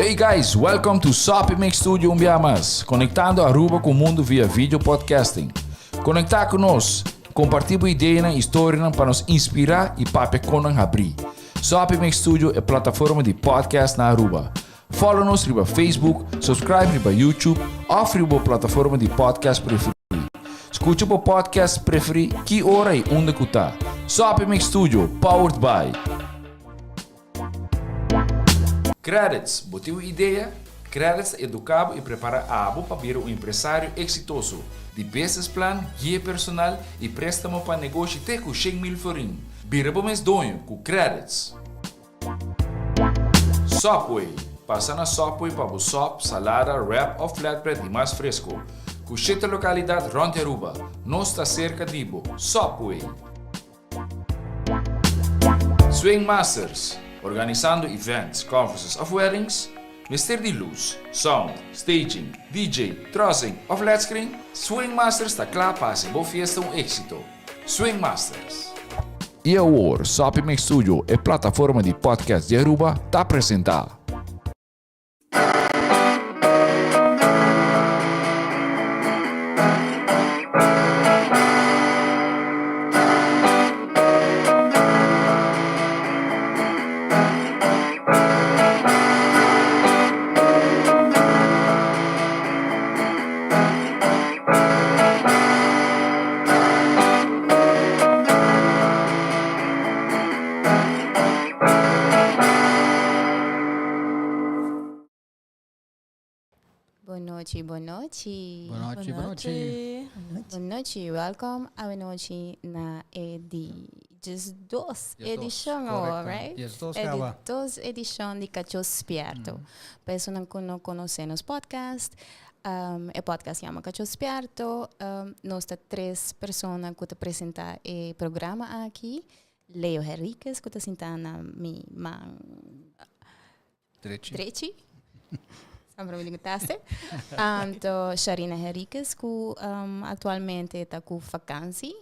Hey guys, welcome to Soppy Mix Studio un bia mas, conectando Aruba cu mundo via video podcasting. Conecta cu nos, comparti bo ideanan y historianan pa nos inspira y papia con nan habri. Soppy Mix Studio e plataforma di podcast na Aruba. Follow nos riba Facebook, subscribe riba YouTube of riba bo plataforma di podcast preferi. Scucha bo podcast preferi ki ora y unda cu ta. Soppy Mix Studio, powered by. Credits, bo tin un idea? Credits ta educa bo y prepara abo pa bira un empresario exitoso. Di business plan, guia personal y prestamo pa negoshi te cu 100,000 florin. Bira bo mes doño cu Credits. Subway, Pasa na Subway pa bo sop, salada, wrap of flatbread di mas fresco. Cu shete localidad rond di Aruba. Nos ta cerca di bo. Subway! Swing Masters, Organisando events, conferences of weddings? Mester di luz, sound, staging, DJ, trussing of led screen? Swing Masters ta cla pa haci bo fiesta un exito. Swing Masters. Y awor, Soppy Mix Studio, e plataforma di podcast di Aruba, ta presenta. Bon nochi, bon nochi. Bon nochi, bon nochi. Bon nochi, welkom awenochi na e di 12 edishon awor, right? 12 E di kaba. 2 edishon di Kachó Spierto. Pa esunnan ku no konosé nos podcast, e podcast yama Kachó Spierto. Nos ta tres persona ku ta presentá e programa aki. Leo Henriquez ku ta sintá na mi man Drechi. drechi. Sempre mi digo taste. Anto Sharina Henriquez ku aktualmente ta ku vakansi.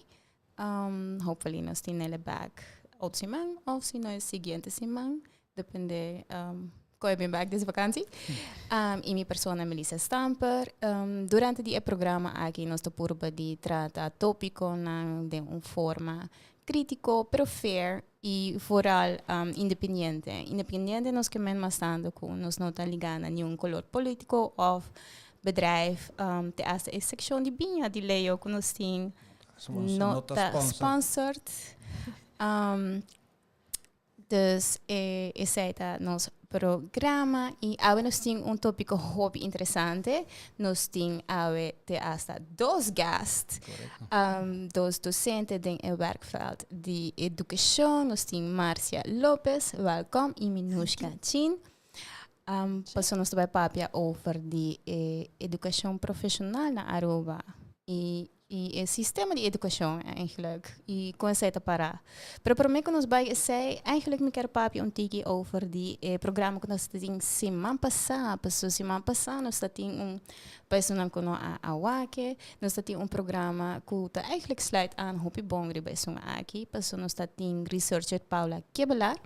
Hopefully nos tin ele back otro siman of si no e siguiente siman. Depende kon e bin back di su vakansi. I mi persona Melissa Stamper. Durante di e programa aki nos ta purba di trata topikonan den un forma krítiko pero fair i vooral independiente. Independiente nos ke men mas tantu ku nos no ta ligá na niun kolor polítiko òf bedrijf. Te asta e sekshon di biña di Leo ku nos tin no ta sponsored. Dus esei ta nos programa y awe nos tin un tópico hopi interesante. Nos tin awe te hasta dos gast, dos docente den e werkveld di educacion. Nos tin Marcia Lopez, welkom, y Minushka Chin. Pasobra nos ta bai papia over di e educacion profesional na Aruba y y e sistema di educacion eigenlijk y con esey ta para. Pero prome cu nos bai esey eigenlijk mi kier papia un tiki over di e programa cu nos ta tin siman pasa, pasobra siman pasa nos ta tin un pa esunnan cu no a awake, nos ta tin un programa cu ta eigenlijk sluit aan hopi bon riba esun aki, pasobra nos ta tin researcher Paula Kebelaar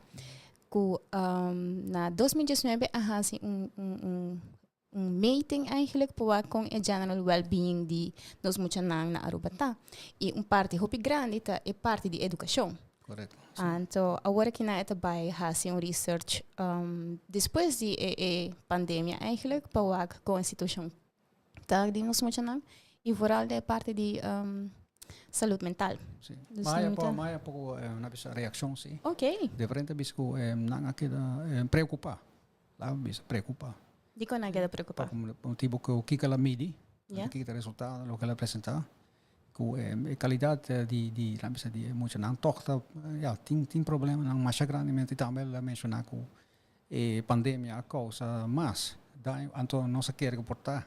cu na 2019 a haci un un un un meting eigenlijk pa wak con e general well-being di nos muchanan na Aruba ta. Y un parti hopi grandi ta e parti di educacion. Correcto. Si. Anto awor aki nan e ta bay haci un research despues di e e pandemia eigenlijk pa wak con e situacion ta di nos muchanan y vooral den e parti di salud mental. Si. Dus Maya mi po, ta- maya poko na bisa reaccion si. Ok. Diferente bisa ku nan a keda preocupa. Laat me bisa preocupa. Dikon nan keda preocupa? Pa motibo ku kiko la midi, Ja. kiko ta resultado, loke la presenta, ku e calidad di di laat me bisa di e muchanan toch ta ja tin tin problemanan masha grandemente. Tambe el a menciona ku e pandemia a causa mas daño, anto nos a kere ku por ta.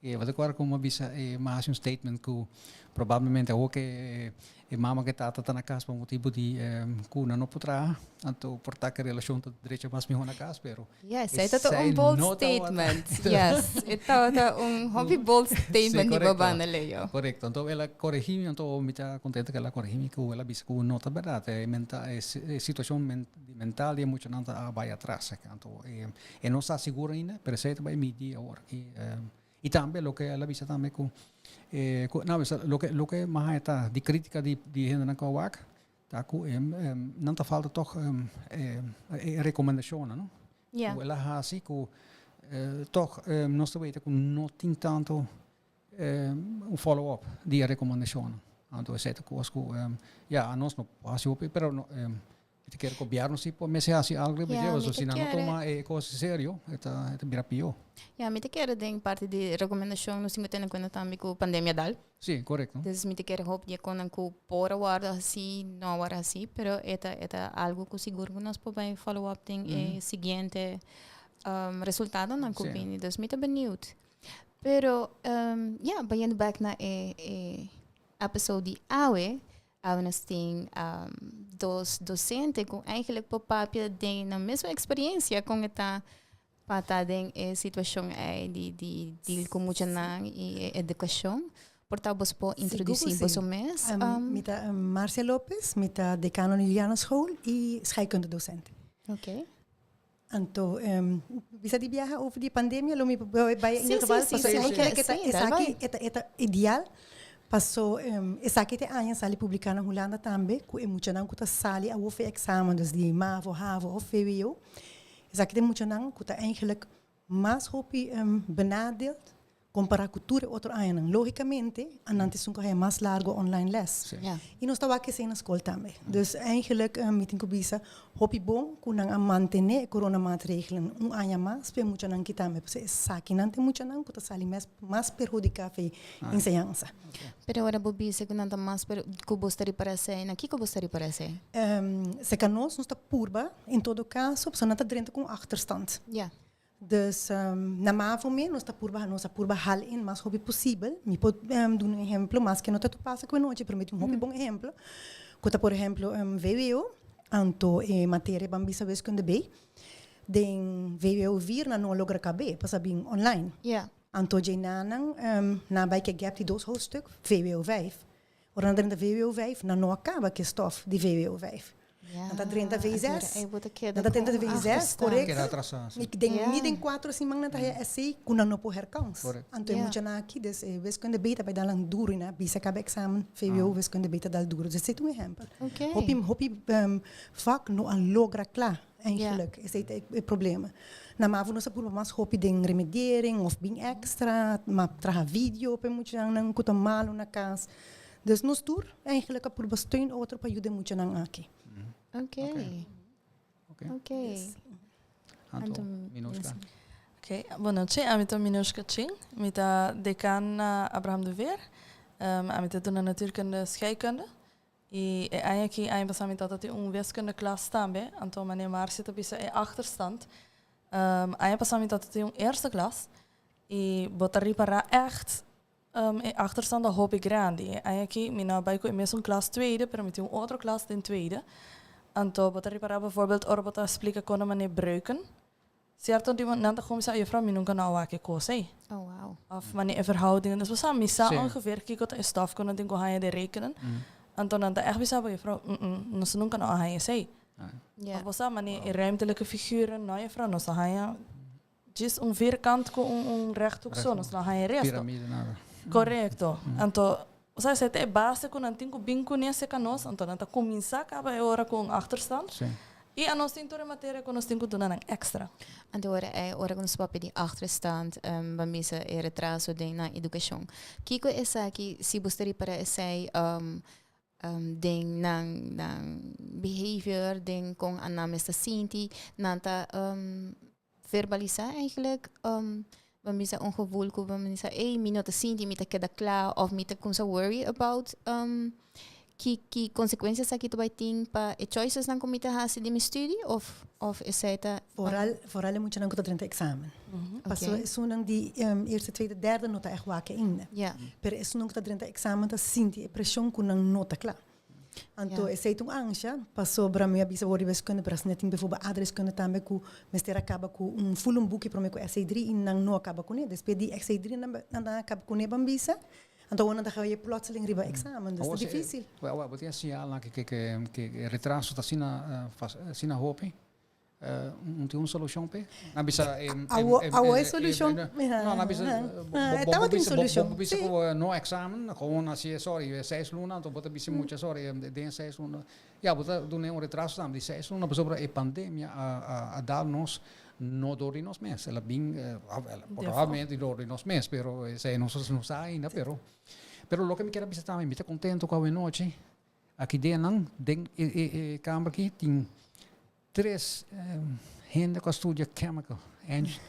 E bo ta kòrda ku mi a bisa e mi a hasi un statement ku probablemente awor ke e mama ku e tata ta na kas pa motibu di ku nan no por traha, anto por ta ku e relashon ta drecha mas mihó na kas, pero Yes, esei ta un bold statement. Yes, e tabata un hopi bold statement di bo banda, Leo. Korekto. Anto el a koregi mi, anto mi ta kontento ku el a koregi mi ku el a bisa ku no ta bèrdat. E menta e situashon mental di e muchanan ta a bai atras. Anto e no sa sigur ainda, pero esei ta bai midi awor. I tambe loke el a bisa tambe ku ku no loke loke mas a ta di kritika di di hendenan ku a wak ta ku nan ta falta tòg e rekomendashonnan no. Ku el a hasi ku tòg nos ta weta ku no tin tantu un follow up di e rekomendashonnan. Anto esei ta kos ku ya anos no por hasi hopi pero Mi ta kere gobierno si por mester hasi algo riba dje, pasobra si nan no tuma e kos serio e ta e ta bira pio. Ya, mi ta kere den parti di rekomendashon nos tin ku tene kuenta tambe ku pandemia dal. Si, korekto. Dus mi ta kere hopi di e konan ku por a wòrdu hasi, no a wòrdu hasi, pero e ta e ta algu ku sigur ku nos por bai follow up den e siguiente resultadonan ku bini. Dus mi ta beniut. Pero ya, bayendo bèk na e e episode di awe, Awe nos tin dos docente cu eigenlijk por papia den nan mesmo experiencia con e ta pa ta den e situacion ey di di deal cu muchanan y e educacion. Por ta bos por introduci boso mes? Mi ta Marcia Lopez, mi ta decano na Juliana School y scheikunde docente. Okay. Anto, bisa di biaha over di pandemia lo mi bai in ieder geval, paso eigenlijk e ta esaki e ta e ta ideal, paso esaki ta e aña sali publica na Hulanda tambe cu e muchanan cu ta sali awor for e examen, dus di mavo, havo of vwo, esaki ta e muchanan cu ta eigenlijk mas hopi benadeeld Kompará ku tur e otro añanan. Lógikamente, anan ta esun ku haya mas largo online les. Sí. Ja. I nos ta wak esei na skol tambe. Dus eigenlijk mi tin ku bisa hopi bon ku nan a mantené e coronamaatregelen un aña mas pa e muchanan ki tambe. Pasobra esakinan ta e muchanan ku ta sali mes mas perhudiká fe enseñansa. Pero ora bo bisa ku nan ta mas per ku bo sta ripará esei, na kiko bo sta ripará esei? Serka nos, nos ta purba en todo kaso pasobra nan ta drenta ku un achterstand. Ja. Dus na mavo me nos ta purba nos a purba hal in mas hopi posibel. Mi por duna un ehemplo, maske no ta tur pasa ku e nochi, pero mi tin un hopi bon ehemplo, ku ta por ehemplo vwo, anto e materia ban bisa wiskunde B, den vwo vier nan no a logra kab'é, pasobra a bin online. Anto djenanan nan a bai ke gap di dos hoofdstuk, vwo vijf. Ora nan drenta vwo vijf, nan no a kaba ku e stof di vwo vijf. Nan ta drenta V zes, nan ta drenta V zes, korekto. I den ni den kuatro siman nan ta haya esei ku nan no por herkans. Anto e muchanan aki, dus e wiskunde B ta bai dal nan duru i nan a bisa kaba eksamen vwo wiskunde B ta dal duru. Dus esei ta un ehèmpel. Hopi hopi vak no a logra kla eigenlijk. Esei ta e problema. Na mavo nos a purba mas hopi den remediering of bin extra, ma traha video pa e muchanan ku ta malu na kas. Dus nos tur eigenlijk a purba steun otro pa yuda e muchanan aki. Oké. Oké. Anto, Minushka. Oké, bon nochi. Ami ta Minushka Chin. Mi ta dekan na Abraham de Veer. Ami ta duna natuurkunde, scheikunde. I e aña aki, aña pasá mi tabata tin un wiskunde klas tambe, anto manera Marcia ta bisa e achterstand. Aña pasá mi tabata tin un eerste klas i bo ta ripará ègt e achterstand ta hopi grandi. E aña aki mi no a bai ku e mesun klas tweede, pero mi tin un otro klas den tweede. Anto bo ta ripará bijvoorbeeld ora bo ta splika kon nan manera breuken, Cierto di nan ta cuminsa, juffrouw mi nunca no a wak e cos ey. Oh wow. Of mane e verhoudingen. Dus bo sa, mi sa ongeveer kico ta e stof cu nan tin cu haña den rekenen. Anto nan ta echt bisa bo, juffrouw, mm nos nunca no a haña esey. Of bo sa, mane e ruimtelijke figuren, no juffrouw, nos a haña djis un vierkant cu un rechthoek so, nos no a haña e resto. Piramide, nada. Correcto. Anto, bo sa, esey ta e base cu nan tin cu bin cune cerca nos, anto nan ta cuminsa caba e ora cu un achterstand. I anos tin tur e materia ku nos tin ku duna nan èkstra. Anto ora e ora ku nos papia di achterstand, ban bisa e retraso den nan edukashon. Kiko esaki, si bo sta ripará esei den nan nan behavior, den kon nan mes ta sinti, nan ta verbalisá eigenlijk, ban bisa un gevoel ku ban bisa, ey mi no ta sinti, mi ta keda kla òf mi ta kumsa worry about. Ki ki consecuencia esaki ta bay tin pa e choices nan cu mi ta haci di mi studie of of esey ta Vooral, vooral e muchanan cu ta drenta examen. Paso esunnan di eerste, tweede, derde no ta echt wak ainda. Pero esunnan cu ta drenta examen ta sinti e presion cu nan no ta cla. Anto esey ta un ansha, pasobra mi a bisa bo riba wiskunde, pero asina tin bijvoorbeeld aardrijkskunde tambe cu mester a caba cu un full un buki prome cu essay drie y nan no a caba cune. Despues di essay drie nan nan a caba cune ban bisa. Anto awor nan ta gaya plotseling riba examen, dus ta dificil. Awor, bo tin señalnan ke e retraso ta asina asina hopi? Un tin un solucion p'e? Nan bisa Awor e solucion, No, nan bisa E tabatin un solucion, bo bisa ku no examen, gewoon hasi sorry seis luna, anto bo ta bisa mucha sorry den seis luna. Ya, bo ta duna un retraso tambe di seis luna pasobra e pandemia a dal nos no dor di nos mes. El a bin, probablemente dor di nos mes, pero esei nos no sa ainda, pero pero loke mi kier a bisa tambe, mi ta contento cu awenochi aki den nan, den e kamer aki tin tres hende cu a studia chemical,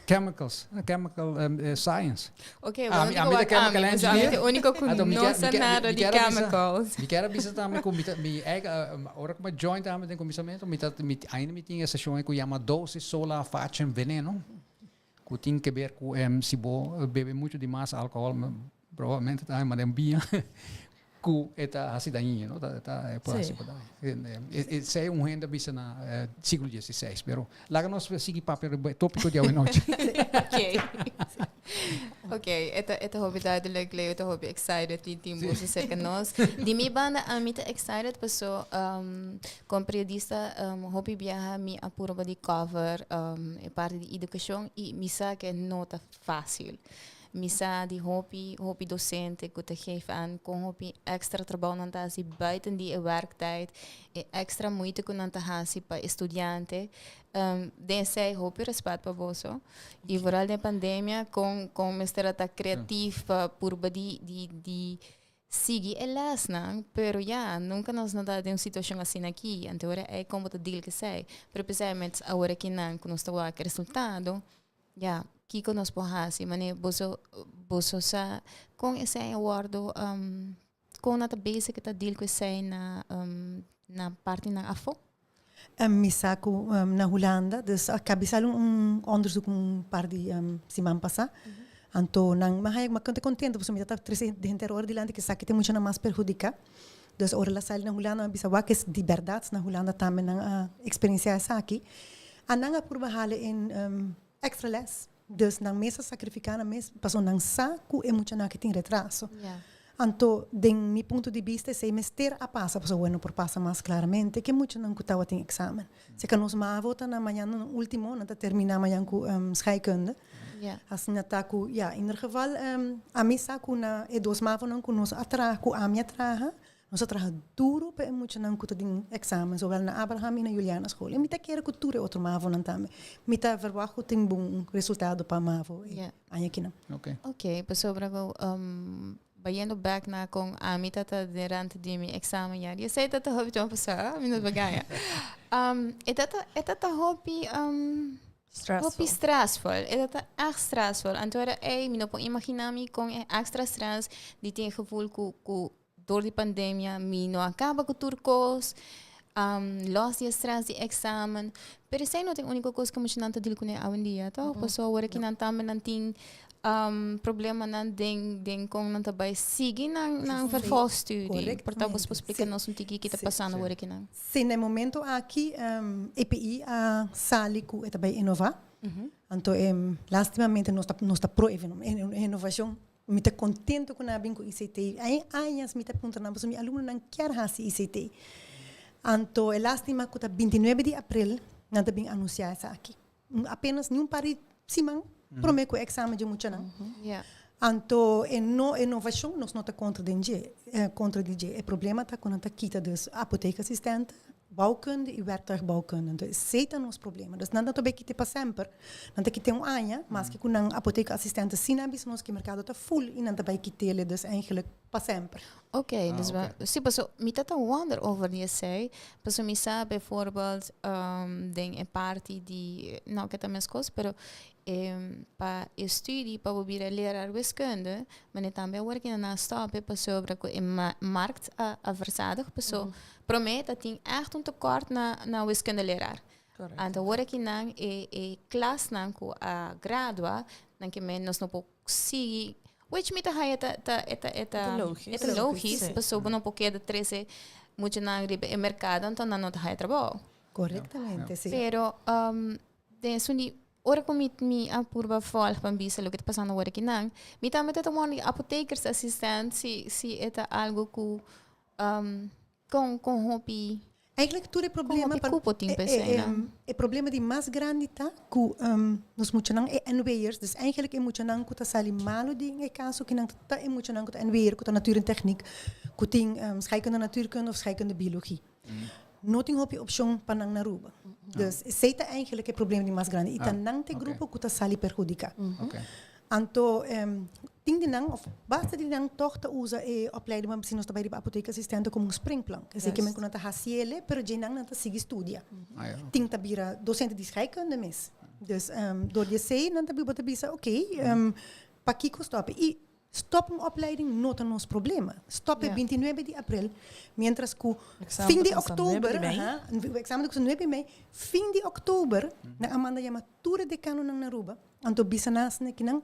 chemicals, chemical science. Ok, bo no ta wak ami, pasobra ami ta e unico cu no sa nada di chemicals. Mi kier a bisa tambe cu mi ta, mi ora cu mi a join tambe den cuminsamento, mi ta, mi ainda mi tin e sesion cu yama dosis sola facem veneno, cu tin ke ber cu si bo bebe mucho di mas alcohol, probablemente tambe manda un bia, cu e ta haci daño, no? Ta, ta, e por haci bo daño. Esey un hende a bisa na siglo dieciseis, pero laga nos sigui papia riba e topico di awenochi. Ok. Ok, e ta, e ta hopi duidelijk, Leo ta hopi excited di tin boso cerca nos. Di mi banda, ami ta excited paso como periodista hopi biaha mi a purba di cover e parti di educacion y mi sa ke no ta facil. Mi sa di hopi, hopi docente cu ta geef aan con hopi extra trabou nan ta haci buiten di e werktijd, e extra moeite cu nan ta haci pa e studiante. Den esey hopi respet pa boso. Y vooral den pandemia con, con mester a ta creatief pa purba di, di, di sigui e lesnan, pero ya, nunca nos no ta den un situacion asina aki. Anto ora ey con bo ta deal cu esey? Pero pesey met awor akinan cu nos ta wak e resultado, Ya, kiko nos por hasi? Mane boso boso sa kon esei a wòrdu kon nan ta bezig ta deal ku esei na na partinan afó? Mi sa ku na Hulanda, dus a kabisa un onderzoek un par di siman pasá. Anto nan mi a haña mi kontento pasobra mi ta trese henter ora dilanti ku esaki ta muchanan mas perhudiká. Dus ora el a sali na Hulanda mi a bisa wak es di bèrdat na Hulanda tambe nan a eksperensiá esaki. A nan a purba hala en extra les. Dus nan mes a sacrifica nan mes pasobra nan sa cu e muchanan aki tin retraso. Anto den mi punto di bista esey mester a pasa pasobra awor no por pasa mas claramente ke muchanan cu tabatin examen. Si ka nos mavo ta na mañana nan ultimo nan ta termina mañan cu scheikunde. Asina ta cu ya in ieder geval ami sa cu na e dos mavonan cu nos a traha cu ami a traha Nos a traha duro pa e muchanan ku ta den eksamen, zowel na Abraham i na Juliana school. I mi ta kere ku tur e otro mavonan tambe. Mi ta verwagt ku tin bon resultado pa mavo e aña akinan. Ok, pasobra ku bayendo bek na kon ami ta ta durante di mi eksamen ya, di esei ta ta hopi tempo pasá, mi no ta gaña. E ta ta e ta ta hopi Stressful. Hopi stressful. E ta ta echt stressful. Anto era ey, mi no por imagina mi kon e extra stress di tin e gevoel ku ku Door di pandemia mi no a caba cu tur cos, los di e stress di examen. Pero esey no ta e unico cos cu muchanan ta deal cune awendia, toch? Pasobra awor aki nan tambe nan tin problemanan den den con nan ta bay sigui nan nan vervolgstudie. Por ta bo por splica nos un tiki ki ta pasando awor aki nan? Si, na e momento aki EPI a sali cu e ta bay innova. Anto lastimamente nos ta nos ta pro innovacion. Mi ta contento cu nan a bin cu ICT. Ay añas mi ta puntra nan pasobra mi alumnonan kier haci ICT. Anto e lastima cu ta 29 di april nan ta bin anuncia esaki. Apenas ni un par di siman prome cu e examen dje muchanan. Anto e no innovacion nos no ta contra den dje, contra di dje. E problema ta cu nan ta kita dus apotheekassistenten, Bouwkunde i werktuigbouwkunde. Entonces esei ta nos problema. Dus nan ta bay kite pa semper. Nan ta kite un aña, maske ku nan apotheekassistente si nan a bisa nos ku e merkado ta full i nan ta bay kitele. Dus eigenlijk. Pa semper. Ok, Ah, dus ok. Si, paso mi tata wonder over di esei, paso mi sa bijvoorbeeld den e parti di, no ke ta meskos, pero pa e studie pa bo bira leraar wiskunde, mane tambe awor ki nan a stop e pasobra ku e markt a verzadig, paso prome ta tin echt un tekort na wiskunde leraar. Correcto. Anto awor ki nan e klasnan ku a gradua, nan ke men nos no por sigui, which mi ta haya ta ta e ta e ta Ta logisch. e ta logisch, Sí. pasobra bo no por keda trese muchanan riba e merkado, anto nan no ta haya trabou. Correctamente, sí. Pero den esun di ora ku mi mi a purba volg pa bisa loke ta pasando awor akinan, mi tambe ta tuma un apothekersassistent si si e ta algo ku Kon kon hopi Eigenlijk tur e problema hopi pa cupo tin e, pa e, esei, no? e problema di mas grandi ta ku nos muchanan e NW'ers, dus eigenlijk e muchanan ku ta sali malo den e kaso kinan ta e muchanan ku ta NW'er ku ta natuur en techniek, ku tin scheikunde natuurkunde of scheikunde biologie. No tin hopi opshon pa nan na Aruba. Dus esei ta eigenlijk e problema di mas grandi. I ta nan ta e grupo ku ta sali perhudiká. Anto tin di nan of basta di nan tog ta usa e opleiding pa si nos ta bai riba apotheekassistente como un springplank. Esei ke men ku nan ta hasi ele, pero dje nan nan ta sigui studia. Tin ta bira docente di scheikunde mes. Dus door di esei nan ta bo ta bisa ok, pakiko stop? I stop un opleiding no ta nos problema. Stop e 29 di april, mientras ku Examen fin ta di kuminsá 9 oktober, di mei. aha, examen ta kuminsá 9 di mei, fin di oktober nan a manda yama tur e dekanonan na Aruba. Anto bisa nan asina ki nan,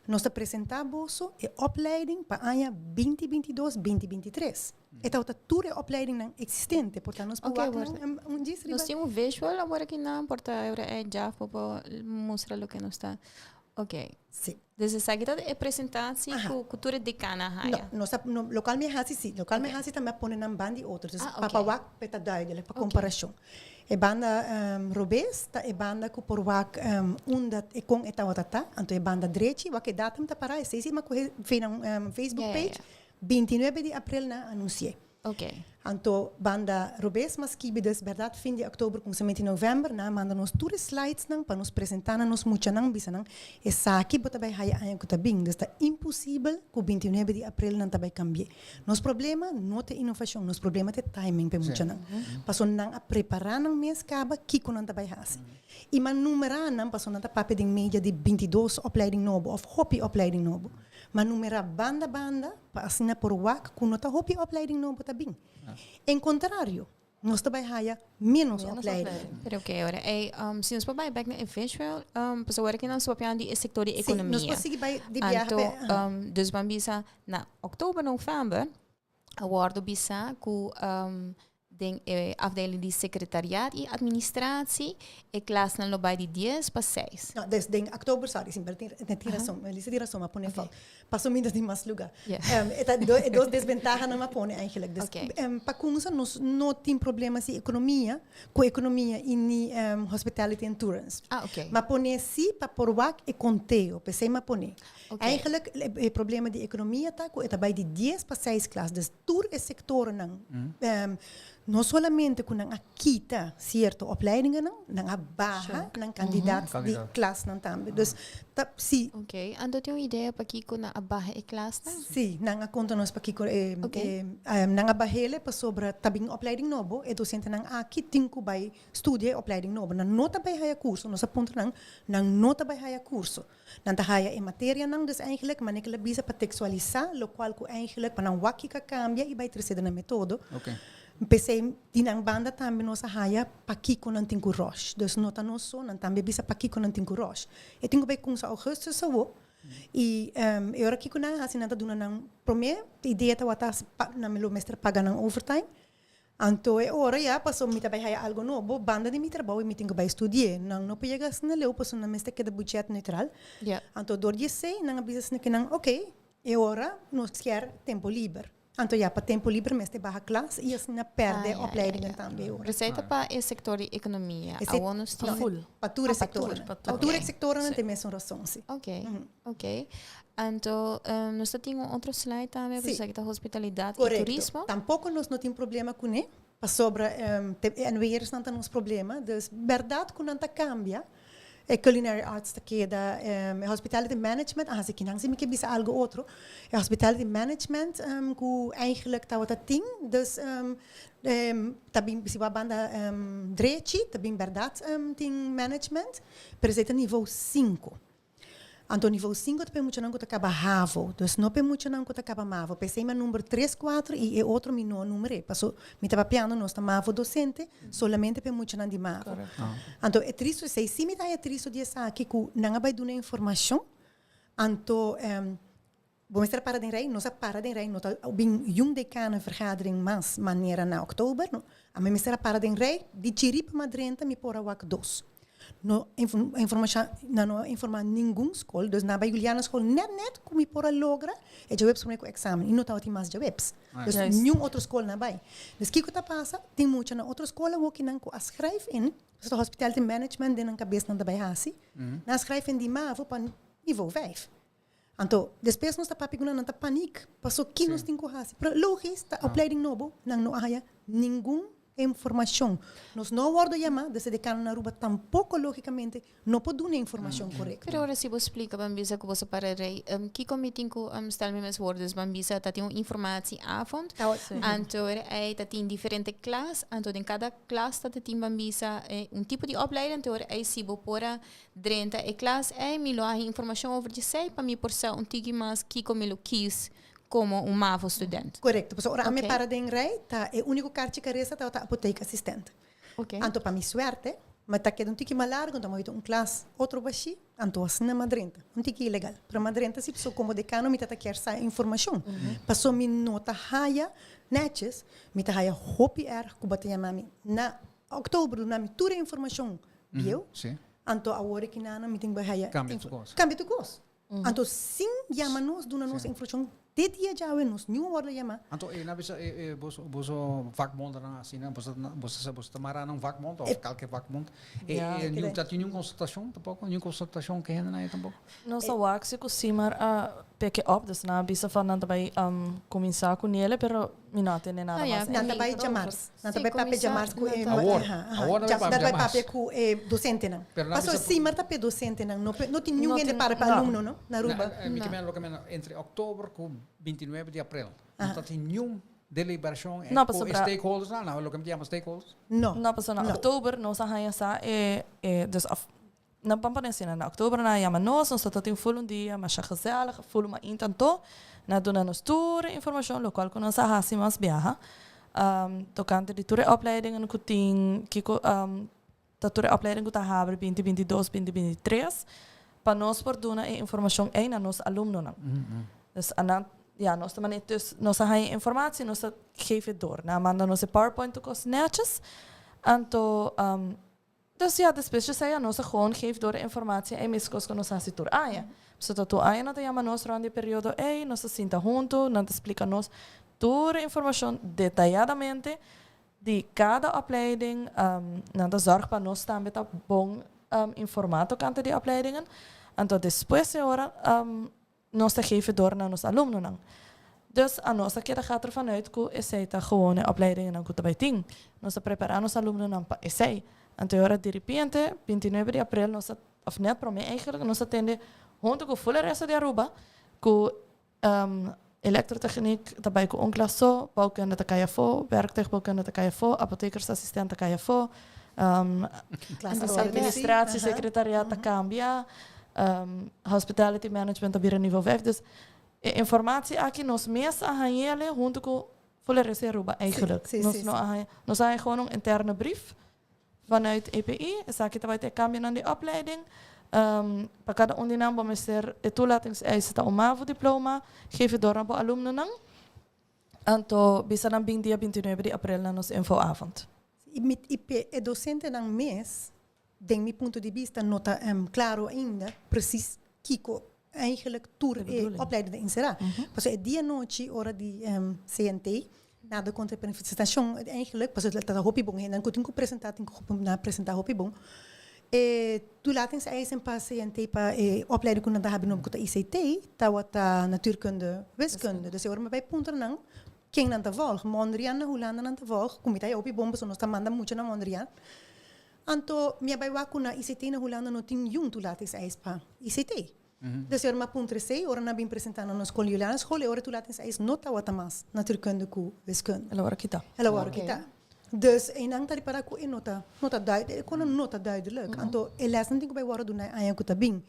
Nos ta presentá boso e opleiding pa aña binti binti dos, binti binti tres. E tabata tur e opleidingnan eksistente, por ta nos por Ok, wak word. nan un djis riba. Nos tin un visual awor aki nan, por ta ora e djaf bo por mustra loke nos ta. Ok. Sí. Dus esaki ta e presentatie ku tur e dekan a haya? No, nos a, no, lokal mi a hasi sí. Lokal mi a hasi tambe a pone nan banda di otro. Dus Ah, pa pa ok. wak pe ta duidelijk, pa komparashon. E banda robes ta e banda ku por wak unda e kon e tabata ta. Anto e banda drechi wak e datum ta pará. Esei si mi a kohe via nan Facebook page, 29 di aprel nan a anunsi'é. Anto banda robes mas skibi des bèrdat fin di òktober kuminsamentu di novèmber nan a manda nos tur e slidesnan pa nos presentá na nos muchanan bisa nan esaki bo ta bai haya aña ku ta bin. Dus ta imposibel ku 29 di aprel nan ta bai kambi'é. Nos problema no ta inovashon, nos problema ta e timing pa e muchanan. Pasobra nan a prepará nan mes kaba kiko nan ta bai hasi. I ma numerá nan pasobra nan ta papia den media di 22 opleiding nobo òf hopi opleiding nobo. Ma numerá banda banda pa asina por wak ku no ta hopi opleiding nobo ta bin. En kontrario, nos ta bai haya ménos opleiding. Pero oké, ora ei, si nos por bai bek na e visual, pasobra ora ku nos papiando di e sektor di Sí, nos ekonomia. por sigui bai di biaha Anto, pe, aha. dus ban bisa na oktober, novèmber, a wòrdu bisa ku den e afdeling di sekretariat i administratie e klasnan lo bai di dies pa seis. No, des den oktober, sorry, si, pero tin, tin rason, Melissa tin rason, m'a pone fout. Paso mi ta tin mas lugar. E ta e dos desbentahanan m'a pone eigenlijk. Dus, pa kumsa nos no tin problema si ekonomia, ku ekonomia i ni hospitality and tourism. Ah, ok. M'a pone si pa por wak e konteo, p'esei m'a pone. Ok. Eigenlijk e problema di ekonomia ta ku e ta bai di dies pa seis klas. Dus tur e sektornan, no solamente ku nan a kita sierto opleidingennan, nan a baha nan kandidat di klasnan tambe. Dus ta si. Ok, anto tin un idea pakiko nan a baha e klasnan? Si, nan a konta nos pakiko e nan a bah'ele pasobra ta bin opleiding nobo, e dosentenan aki tin ku bai studia e opleiding nobo. Nan no ta bai haya kurso, nos a puntra nan, nan no ta bai haya kurso. Nan ta haya e materianan dus eigenlijk, manera ku el a bisa pa tekstualisá lokual ku eigenlijk pa nan wak kiko a kambia i bai trese den nan metodo. P'esei di nan banda tambe nos a haya pakiko nan tin ku ròsh. Dus no ta nos so, nan tambe a bisa pakiko nan tin ku ròsh. E tin ku bai kumsa ougùstùs awo i e ora kiko nan a hasi nan ta duna nan promé idea tabata nan lo mester paga nan overtime. Anto e ora ya pasobra mi ta bai haya algo nobo banda di mi trabou i mi tin ku bai studi'é. Nan no por yega asina leu pasobra nan mester keda budget neutral. Anto dor di esei nan a bisa asina ku nan, oke, e ora nos kier tempo liber. Anto ya pa tempo liber mester baha klas i asina pèrdè opleidingen tambe e ora. Pero esei ta pa e sektor di ekonomia. Awor nos tin. Pa tur e sektornan. Pa tur e sektornan tin mesun rason, si. Oke, oke. Anto nos ta tin un otro slide tambe, Sí. pasobra esaki ta hospitalidat i Korekto. turismo. Tampoko nos no tin problema kuné, pasobra te NW'ersnan ta nos problema. Dus bèrdat ku nan ta kambia. E culinary arts ta keda, e hospitality management, ah, si kinan si mi ke bisa algo otro. E hospitality management ku eigenlijk tabata tin, dus ta bin, si bo a banda drechi, ta bin bèrdat tin management, pero esei ta nivo sinku. Anto nivo sinku ta pa e muchanan ku ta kaba havo, dus no pa e muchanan ku ta kaba mavo. P'esei mi a number tres, kuater i e otro mi no a numer'é, paso mi ta papiando nos ta mavo dosente solamente pa e muchanan di mavo. Anto e tristu esei, si mi ta haya tristu di esaki ku nan a bai duna informashon, anto bo mester a para den rei, nos a para den rei, no ta bin yun dekanenvergadering mas manera na oktober, no. Ami mester a para den rei, di chiripa m'a drenta mi por a wak dos. No informasha, nan no a informa ningun skol, dus nan bai Juliana skol net net ku mi por a logra e djaweps prome ku eksamen i no tabatin mas djaweps. Dus niun otro skol nan bai. Dus kiko ta pasa? Tin mucha na otro skol awoki nan ku a schrijf in, pasobra hospitality management den nan kabes nan ta bai hasi, nan a schrijf in di mavo pa nivo vijf. Anto, despues nos ta papia ku nan, nan ta panik, paso ki nos tin ku hasi? Pero logis, ta opleiding nobo, nan no a haya ningun informashon. Nos no a wòrdu yamá, dus e dekano na Aruba tampoko logikamente no por duna e informashon korekto. Pero ora si bo splika ban bisa ku bo sa para rei, kiko mi tin ku stel mi mes wòrdu? Dus ban bisa ta tin un informatieavond, anto ora ei ta tin diferente klas, anto den kada klas ta tin ban bisa un tipo di opleiding, anto ora ei si bo por a Drenta e klas ei mi lo haña informashon over djesei pa mi por sa un tiki mas kiko mi lo kis komo un mavo student. Korekto, pasobra ora ami para den rei ta e úniko karchi ku a resta tabata apoteekassistent. Anto pa mi suerte mi ta keda un tiki mas largu, anto mi a oita un klas otro bashí, anto asina mi a drenta. Un tiki ilegal, pero mi a drenta si pasobra komo dekano mi ta kier sa e informashon. Pasobra mi no ta haya nètjes, mi ta haya hopi erg ku bo ta yama mi na oktober duna mi tur e informashon bieu. Anto awor e kinana mi tin bai haya. Cambia tu cos. Cambia tu cos. Anto sin yama nos, duna nos informacion te dia djawe nos niun a wordo yama. Anto e na bisa e boso boso vakbondennan asina, boso boso boso ta mara na un vakbond of kalke vakbond. E niun ta tin niun consultacion tampoco? Niun consultacion ke hendenan ei tampoco? Nos a wak si ku Simar a pick it up, dus nan a bisa van nan ta bai kuminsá ku nele, pero mi no a tende nada mas. Nan ta bai djamars. Nan ta bai papia djamars ku e Awor, awor nan bai papia djamars. Papia ku e dosentenan. Pasobra Simar ta pa e dosentenan, no no tin niun hende para pa alumno no, na Aruba. Mi ke mena loke mena entre oktober ku 29 di aprel no ta tin niun deliberashon ku e stakeholders nan, loke mi ta yama stakeholders? No. No, pasobra na oktober nos a haña sa e dus af Nan pan pone asina, na oktober nan a yama nos, nos ta tin ful un dia masha gezellig, ful mainta anto, nan a duna nos tur e informashon lokual ku nos a hasi mas biaha tokante di tur e opleidingen ku tin, kiko ta tur e opleiding ku ta habri binti binti dos, binti binti tres, pa nos por duna e informashon ei na nos alumnonan. Dus anan, ya, nos ta mane, dus nos a haña e informatie, nos a geef e door. Nan a manda nos e powerpoint tur kos nètjes, anto Dus ya, despues dje esei nos a gewoon geef door e informatie ei meskos ku nos hasi tur aña. Pasobra tur aña nan ta yama nos rond di e periodo ei, nos ta sinta huntu, nan ta splika nos tur e informashon detayadamente di kada opleiding. Nan ta zòrg pa nos tambe ta bon informá tokante di e opleidingen. Anto despues e ora Nos ta geven door na nos alumnonan. Dus anos a keda gaat ervan uit ku esei ta gewoon e opleidingennan ku ta bai tin. Nos a prepará nos alumnonan pa esei. Anto e ora diripiente, 29 di aprel nos a, of net promé eigenlijk, nos a tende huntu ku ful e resto di Aruba ku elektrotechniek ta bai ku un klas so, bouwkunde ta kai afó, werktuigbouwkunde ta kai afó, apothekersassistent ta kai afó, administratie, secretariaat ta kambia. Hospitality management ta bira nivel vijf. Dus e informatie aki nos mes a hañ'ele hunto ku Full Aruba eigenlijk. Nos no a haña, nos a haña gewoon un interne brief vanuit EPI. Esaki ta bai ta e kambionan di opleiding. Pa kada un di nan bo mester e toelatingseisen ta un mavo diploma, geef e door na bo alumnonan. Anto bisa nan bin dia 29 di april na nos infoavond. I e dosentenan mes Den mi punto di bista no ta claro ainda precies kico eigenlijk tur e opleiding ta encera. Pasobra e dia nochi ora di CNT, na de contrapresentacion eigenlijk, pasobra ta hopi bon, hendenan cu tin cu presenta tin cu na presenta hopi bon. E toelatingseisen pa CNT pa e opleiding cu nan ta habi nobo cu ta ICT tawata natuurkunde, wiskunde. Dus e ora mi bay puntra nan ken nan ta volg. Mondriaan na Hulanda nan ta volg, cu mi ta hopi bon pasobra nos ta manda mucha na Mondriaan. Anto mi a bai wak ku na ICT na Hulanda no tin niun toelatingseis pa ICT. Dus e ora mi a puntra esei, ora nan a bin presentá na nos skol Julianaschool, e ora toelatingseis no tabata mas natuurkunde ku wiskunde. El a wòrdu kitá. El a wòrdu kitá. Dus einan ta ripará ku e no ta no ta duidelijk, e konan no ta duidelijk. Anto e lèsnan tin ku bai wòrdu duná e aña ku ta bin.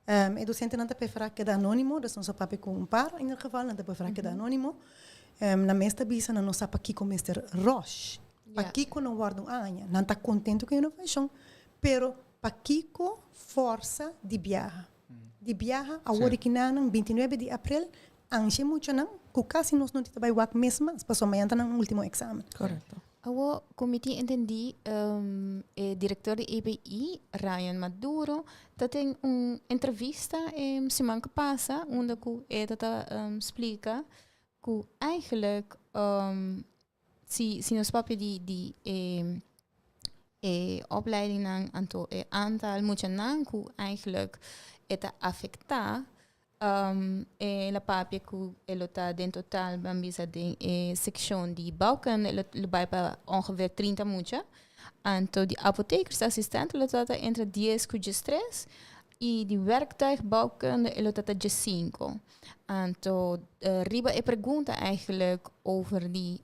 E dosentenan ta preferá keda anónimo, dus nos a papia ku un par in ieder geval, nan ta preferá keda anónimo. Nan mes ta bisa nan no sa pakiko mester rush, pakiko no wòrdu un aña. Nan ta kontentu ku e inovashon, pero pakiko fòrsa di biaha? Di biaha awor di kinanan 29 di aprel, ansha e muchanan ku kasi nos no tin ta bai wak mes mas, pasobra mañana ta nan último eksamen. Korekto. Awo, ku mi tin entendí, e direktor di EPI, Ryan Maduro, ta den un entrevista e siman ku pasa unda ku e ta ta splika ku eigenlijk si si nos papia di di e e opleidingnan anto e aantal muchanan ku eigenlijk e ta afektá. El a papia ku e lo ta den total ban bisa den e sekshon di bouwkunde e lo bai pa ongeveer 30 mucha. Anto di apothekersassistent lo ta ta entre 10 ku 13 i di werktuigbouwkunde e lo ta ta 15. Anto riba e pregunta eigenlijk over di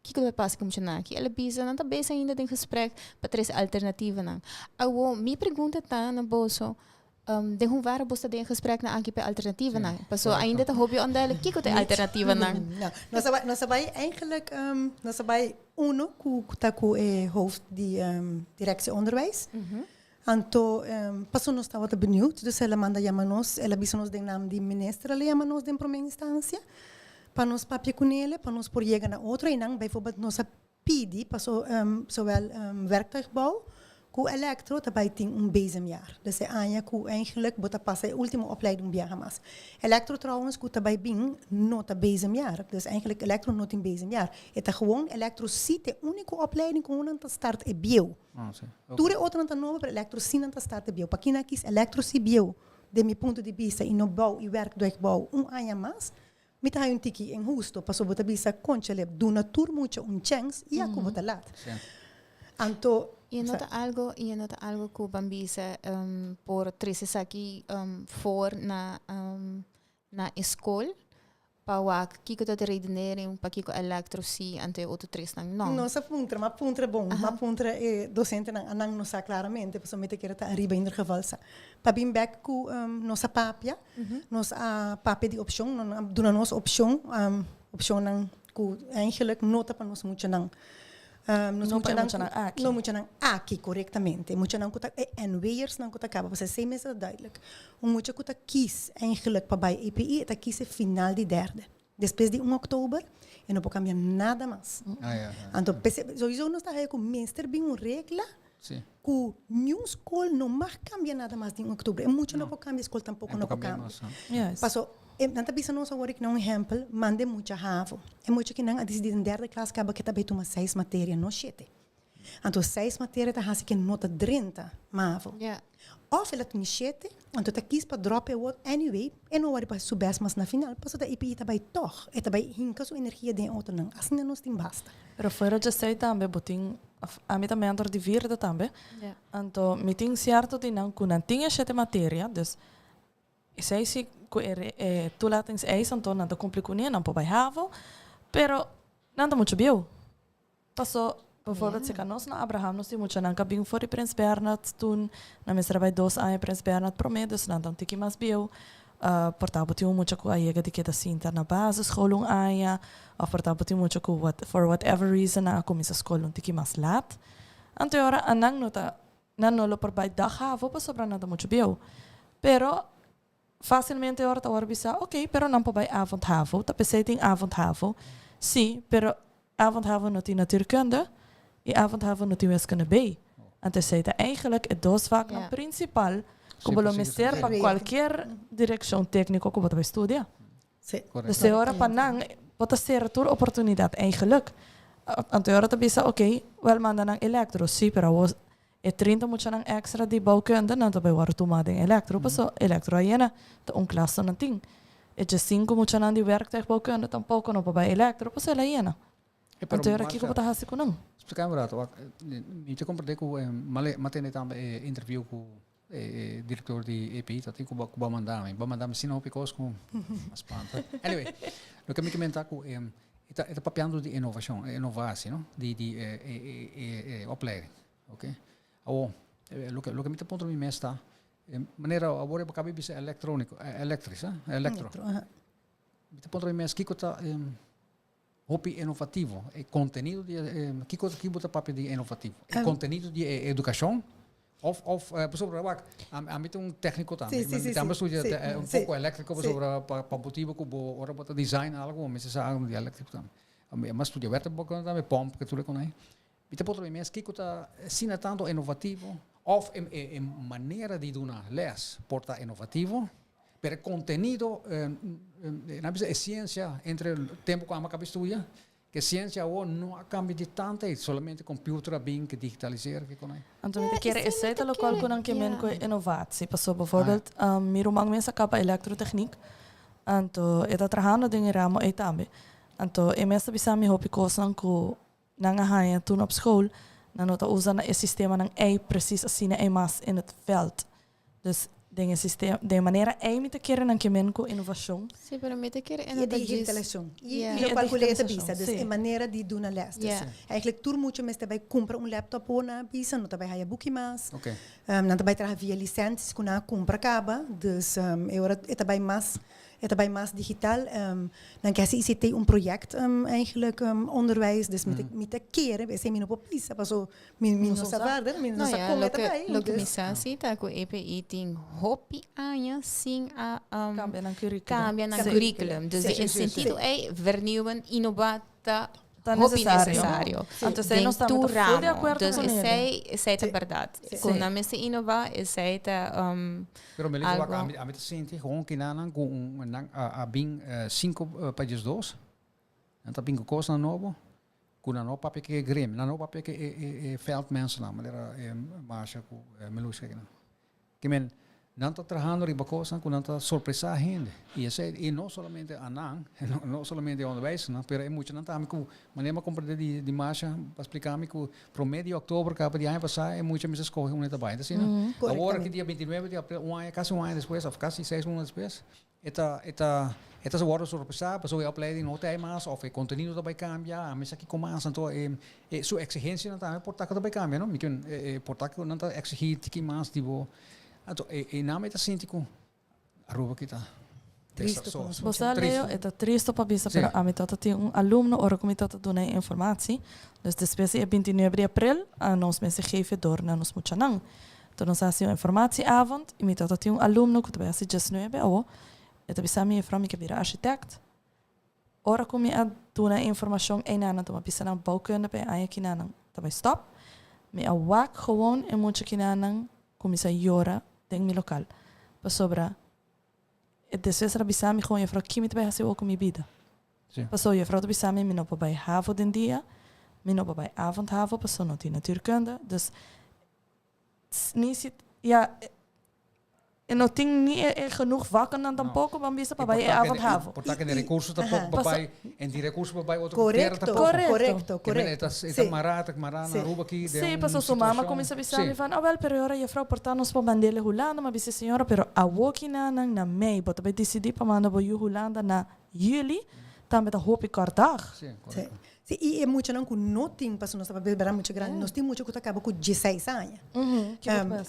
kiko ta pasa ku muchanan aki el a bisa nan ta bezig ainda den gesprek pa trese alternativanan. Awo mi pregunta ta na boso. Den hoeverre bo sta den gespreknan aki pa e alternativanan? Paso ainda ta hopi onduidelijk kiko ta e alternativanan. No, nos a bai, nos a bai eigenlijk, nos a bai uno ku ta ku e hoofd di directie onderwijs. Anto paso nos tabata benieuwd, dus el a manda yama nos, el a bisa nos den naam di minister el a yama nos den prome instancia pa nos papia kunele, pa nos por yega na otro. Einan bijvoorbeeld nos a pidi paso zowel werktuigbouw ku elektro ta bai tin un bezemjaar. Dus e aña ku eigenlijk bo ta pasa e ultimo opleiding biaha mas. Elektro trouwens ku ta bai bin no ta bezemjaar. Dus eigenlijk elektro no tin bezemjaar. E ta gewoon elektro si ta e uniko opleiding ku nan ta start e bieu. Tur e otronan ta nobo pero elektro si nan ta start e bieu. Pakinan a kis elektro si bieu den mi punto di bista i no bouw i werktuigbouw un aña mas? Mi ta haña un tiki inhusto, pasobra bo ta bisa, Conchale, duna tur mucha un chèns i ya ku bo ta lat. Anto. I e no ta algo, i e no ta algo ku ban bisa por trese esaki for na na e skol pa wak kiko ta de redenering pakiko elektro si anto e otro tresnan no. Nos a puntra, m'a puntra bon, m'a puntra e dosentenan, a nan no sa klaramente, pasobra mi ta kere ta ariba in ieder geval sa. Pa bin bèk ku nos a papia. Nos a papia di opcion, nan a duna nos opcion, opcionnan cu eigenlijk no ta pa nos muchanan. Nos No pa e muchanan aki. No muchanan aki, correctamente. Muchanan cu ta, e NW'ersnan cu ta caba, pasobra esey mes ta duidelijk. Un mucha cu ta kies eigenlijk pa bay EPI, e ta kies e final di derde. Despues di un oktober, e no por cambia nada mas. Anto, p'esey, sowieso nos ta haya cu mester bin un regla Ku niun skol no mag kambia nada mas den oktober. E mucha no por kambia, skol tampoko no por kambia. Paso, nan ta bisa nos awor na un ehèmpel, manda e mucha havo. E mucha kinan a disidí den derde klas kaba ke ta bai tuma seis materia, no shete. Anto seis materia ta hasi ke no ta drenta mavo. Òf el a tene shete, anto ta kis pa dròp e wòt anyway, e no wòrdu pa hasi su bèst mas na final, pasobra ta EPI ta bai tòg, e ta bai hinka su energia den e otronan. Asina nos tin basta. Pero fuera djesei tambe bo tin Ami ta mentor di vierde tambe. Anto mi tin cierto di nan cu nan tin e shete materia, dus esey si cu e e toelatingseis anto nan ta cumpli cune, nan por bay havo, pero nan ta mucho bieu. Paso, bijvoorbeeld si nos na Abraham nos tin muchanan cu a bin for di Prins Bernhard toen, nan mester a bay dos aña Prins Bernhard prome, dus nan ta un tiki mas bieu. Por ta bo tin un mucha ku a yega di keda sinta na basisschool un aña, òf por ta bo tin mucha ku what for whatever reason nan a kuminsá skol un tiki mas lat. Anto e ora anan no ta nan no lo por bai dag havo pasobra nan ta muchu bieu. Pero fásilmente e ora ta wòrdu bisá, oké, pero nan por bai avond havo, ta p'esei tin avond havo. Sí, pero avond havo no tin natuurkunde i avond havo no tin wiskunde B. Anto esei ta eigenlijk e dos vaknan prinsipal ku bo lo mester pa kualkier direkshon tékniko ku bo ta bai studia. Dus e ora pa nan bo ta sera tur oportunidat eigenlijk. Anto e ora ta bisa oké, wèl manda nan elektro, sí, pero awor e 30 muchanan èkstra di bouwkunde nan ta bai wòrdu tumá den elektro pasobra elektro a yena, ta un klas so nan tin. E 15 muchanan di werktuigbouwkunde tampoko no por bai elektro pasobra el a yena. Anto ora kiko bo ta hasi ku nan? Splika un rato, wak, mi ta komprende ku m'a tende tambe e interview ku e direktor di EPI ta tin ku bo a manda mi. Bo a manda mi asina hopi kos ku a spanta. Anyway, loke mi ke menta ku e ta e ta papiando di inovashon, e inovatie, no? Di di e e e opleiding, oke. Awor, loke loke mi ta puntra mi mes ta, manera awor e bo kaba di bisa elektroniko, elektris, elektro. Mi ta puntra mi mes kiko ta Hopi inovativo. E contenido di e kiko kiko bo ta papia di inovativo? E contenido di e educacion of of pasobra wak ami ta un tecnico tambe. Si, si, si, Mi tambe studia si, un si, poco electrico si. pasobra pa pa motibo cu bo ora bo ta design algo bo mester sa algo di electrico tambe. Ami a studia wetterboek tambe, pomp cu tur e conai. Mi ta puntra mi mes kiko ta asina tanto inovativo of e e manera di duna les por ta inovativo, pero e contenido nan bisa e ciencia entre tempo cu amo a caba studia, ke ciencia awor no a cambia di tanto ey, solamente computer a bin ke digitalisera ke con ey. Anto mi ta kere esey ta locual cu nan ke men cu e innovatie, pasobra bijvoorbeeld mi ruman mes a caba electrotechniek, anto e ta trahando den e ramo ey tambe, anto e mes ta bisa mi hopi cosnan cu Nan a haña toen op school, nan no ta usa na e sistemanan ei precies asina ei mas in het veld. Dus den e sistema, den e manera ei mi ta kere nan ke men ku innovacion. Sí, pero mi ta kere E e no ta djis. digitalisacion. I Yeah. i locual ku Lea ta bisa, dus Sí. e manera di duna les. Dus Yeah. eigenlijk tur mucha mester bai kumpra un laptop por nan a bisa, no ta bai haya buki mas. Oké. Nan ta bai traha via licenties ku nan a kumpra kaba. Dus e ora e ta bai mas E ta bai mas digital. Nan ke hasi ICT un project eigenlijk onderwijs. Dus mi ta mi ta kere, esei mi no por bisa paso mi mi no sa verder, mi no No sa ya, kon e ta loke bai. loke mi Dus sa si ta ku EPI tin hopi aña sin a Kambia nan curriculum. kambia nan Sí. curriculum. Dus Sí. den e Sí, sí, sí. sentido ei vernieuwen, innova ta Ta hopi necesario. necesario. Anto esei Den nos tambe tur ta full di ramo. acuerdo Dus con ele. esei esei ta Sí. berdad. Sí. Ku nan mester innova, esei ta Pero Melissa, wak, algo. ami, ami ta sinti gewoon kinanan ku un, nan a, a bin 5 pa 12. Nan ta bin ku kosnan nobo, ku nan no papia ke gremio, nan no papia ke e, e, e veldmensennan, manera e Marsha ku Meluska kinan. Ke men, nan ta trahando riba kosnan ku nan ta sorpresá hende. I esei, i no solamente a nan, no, no solamente e onderwijsnan, pero e muchanan tambe ku manera mi a komprendé di, di Marsha pa splika mi ku promé di òktober kaba di aña pasá e mucha mester skohe unda e ta bai. Ta asina? Awor aki dia 29 di aprel, un aña, kasi un aña despues òf kasi seis luna despues, e ta, e ta, e ta wòrdu sorpresá pasobra e opleiding no ta ei mas òf e kontenido ta bai kambia, a mester kiko mas. Anto e, e su eksigensianan tambe por ta ku ta bai kambia, no? Mi ke, e, e por ta ku nan ta eksigí tiki mas di bo. Anto e, e nan ta sinti ku Aruba ki ta Tristo ku nos Bo sa, Leo, e ta tristo pa bisa, pero ami tabata tin un alumno ora ku mi tabata duna e informatie. Dus despues di e 29 di aprel, a nos mester geef e door na nos muchanan. Enton nos a hasi un informatieavond i mi tabata tin un alumno ku ta bai hasi 19 awo. E ta bisa mi, juffrouw, mi ke bira architect. Ora ku mi a duna e informashon einan, nan tuma bisa nan bouwkunde pa e aña kinanan ta bai stop. Mi a wak gewoon e mucha kinanan kuminsá yora den mi lokal. Pasobra e despues a bisa mi gewoon, juffrouw, ki mi ta bai hasi awor ku mi bida? Pasobra juffrouw ta bisa mi, mi no por bai havo den dia, mi no por bai avond havo pasobra no tin natuurkunde. Dus ni si, ya, e no tin ni e genoeg vakkennan tampoko ban bisa pa bai e avond havo. Por ta ke e recurso tampoco pa bai, en die recurso pa bai otro tera Correcto, tampoco. Correcto. correcto, Ke men, e ta, correcto. e ta Sí. mará, ta mará na Sí. Aruba aki den Sí, un pasobra su mama situacion. cuminsa bisa Sí. mi van, ah wel, pero e ora juffrouw por ta nos por mand'e Hulanda, mi a bisa señora, pero awoki na nan na mei, bo ta bai dicidi pa manda bo yu Hulanda na juli, tambe ta hopi kort dag. Sí, Sí. correcto. Sí, i e muchanan ku no tin, pasobra nos ta papia bera mucha grandi, nos tin mucha ku ta kaba ku dieseis aña.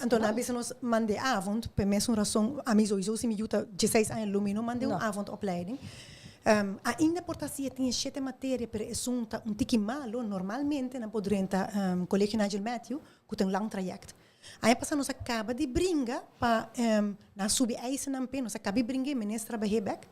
Anto nan a bisa nos mand'é avond, p'e mesun rason, ami souiso si mi yu ta dieseis aña lo mi no mand'é un avondopleiding. Ainda por ta si e tin e shete materia, pero esun ta un tiki malo, normalmente nan por drenta Colegio Nigel Matthew, ku ta un lang trayect. Aña pasa nos a kaba di bringa pa nan subi eisennan p'e, nos a kaba di bringa e minister a bah'é bek,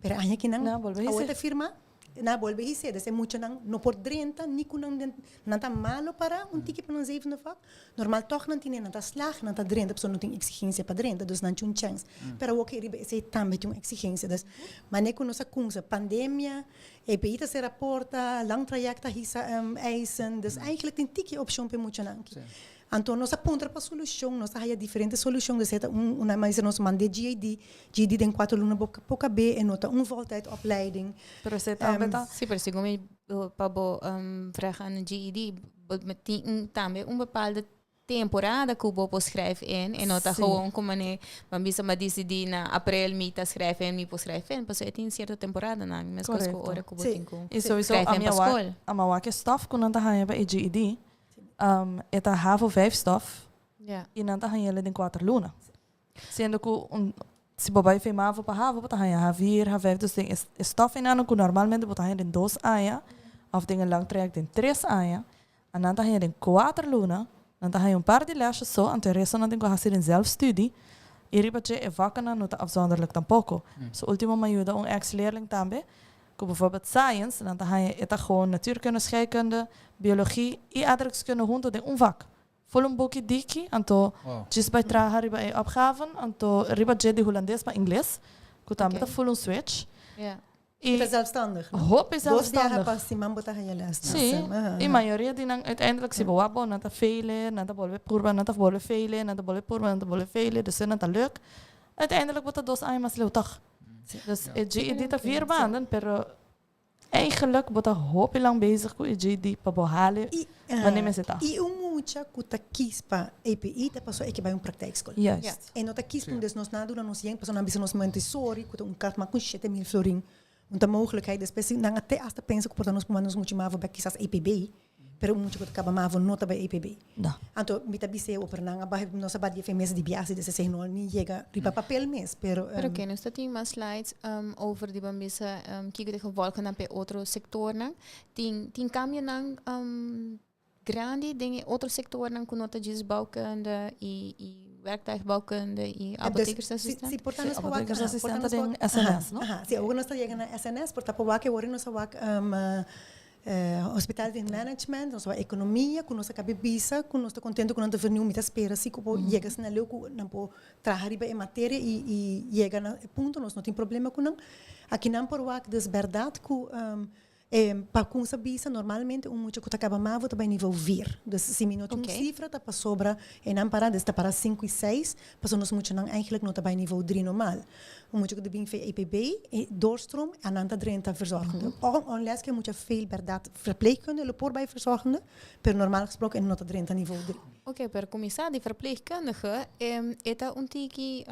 Pero aña ki nan Nan a bolbe awor hisé. ta firma, nan a bolbe hisé. Dus e muchanan no por drenta ni ku nan den, nan ta malo para un tiki pa nan zevende vak. Normal tòg nan tine, nan ta slag, nan ta drenta pasobra no tin eksigensia pa drenta, dus nan tin un chèns. Pero awor ke riba esei tambe tin un eksigensia. Dus manera ku nos a kumsa, pandemia, EPI ta sera porta, lang traject ta hisa eisen, dus eigenlijk tin tiki opshon pa e muchanan aki. Anto nos a puntra pa solucion, nos a haya diferente solucion, dus e ta un, una maestra nos manda e GAD, GAD den cuatro luna bo por cabe, e no ta un voltijdopleiding. Pero esei tambe ta. Sí, pero segun mi. Pa bo vraag aan de GED, bo tin un tambe un bepaalde temporada ku bo por schrijf in en no ta gewoon ku mane ban bisa m'a disidí na aprel mi ta schrijf in, mi por schrijf in, pasobra e tin sierto temporadanan, meskos ku ora ku bo tin ku I sowieso schrijf in ami pa a wak skol. ami a wak e stof ku nan ta haña pa e GED, e ta havo vijf stof i nan ta hañ'el den kuater luna. Siendo ku un si bo bai vmavo pa havo bo ta haña ha-vier, ha-vijf, dus den e stof einan ku normalmente bo ta haña den dos aña òf den e lang traject den tres aña, a nan ta haña den kuater luna, nan ta haña un par di lèsje so, anto e resto nan tin ku hasi den zelfstudie i riba dje e vakkennan no ta afzonderlijk tampoko. So ultimo mi a yuda un ex leerling tambe ku bijvoorbeeld science nan ta haña e ta gewoon natuurkunde, scheikunde, biologie i aardrijkskunde hunto den un vak. Ful un buki diki, anto djis bai traha riba e opgaven, anto riba dje di hulandes pa ingles, ku tambe ta ful un switch. I ta zelfstandig, no? Hopi Dos biaha zelfstandig. pa siman bo ta haña les. Sí, i mayoria di nan uiteindelijk si bo wak bo, nan ta fele, nan ta bolbe purba, nan ta bolbe fele, nan ta bolbe purba, nan ta bolbe fele, dus nan ta luk. Uiteindelijk bo ta dos aña mas leu tòg. Dus e GED ta vier maanden, pero Eigenlijk bo ta hopi lang bezig ku e GED pa bo hale wanneer mester ta. I un mucha ku ta kis pa EPI ta pasobra e ke bai un praktijkschool. Juist. E no ta kis pa des nos nan a duna nos yen pasobra nan bisa nos Montessori ku ta un kart mas ku shete mil florin. Un ta mogelijkheid despues si nan a te asta pensa ku por ta nos por manda nos mucha mavo bek kisas EPB pero un mucha ku ta kaba mavo no ta bai EPB. No. Anto mi ta bis'é oper nan a bai nos a bai dief e mes di biasi des esei no a ni yega riba papel mes pero. Pero oké, nos ta tin mas slides over di ban bisa kiko ta e gevolgennan pa e otro sectornan. Tin tin cambionan grandi den e otro sectornan ku no ta djis bouwkunde i i werktuigbouwkunde i apothekersassistent? Si, por ta nos por wak Apothekersassistent ta den SNS, no? Aha, si, awor nos ta yega na SNS, por ta por wak e ora nos a wak Hospital di management, nos wak economia cu nos a cabe bisa cu nos ta contento cu nan ta vernieuw. Mi ta spera si cu por yega asina leu cu nan por traha riba e materia y yega na e punto. Nos no tin problema cu nan. Aki nan por wak dus berdad cu pa cuminsa bisa normalmente un mucha cu ta caba mavo ta bay nivel vier. Dus si mi no tin un cifra ta pasobra e nan para, dus ta para cinco y seis pasobra nos muchanan eigenlijk no ta bay nivel drie normal. Un mucha ku ta bin via EPB, e doorstroom, a nan ta drenta verzorgende. Unless ku e mucha veel bèrdat verpleegkunde lo por bai verzorgende, pero normal gesproken e no ta drenta nivo drie. Oké, pero kuminsá di verpleegkundige, e ta un tiki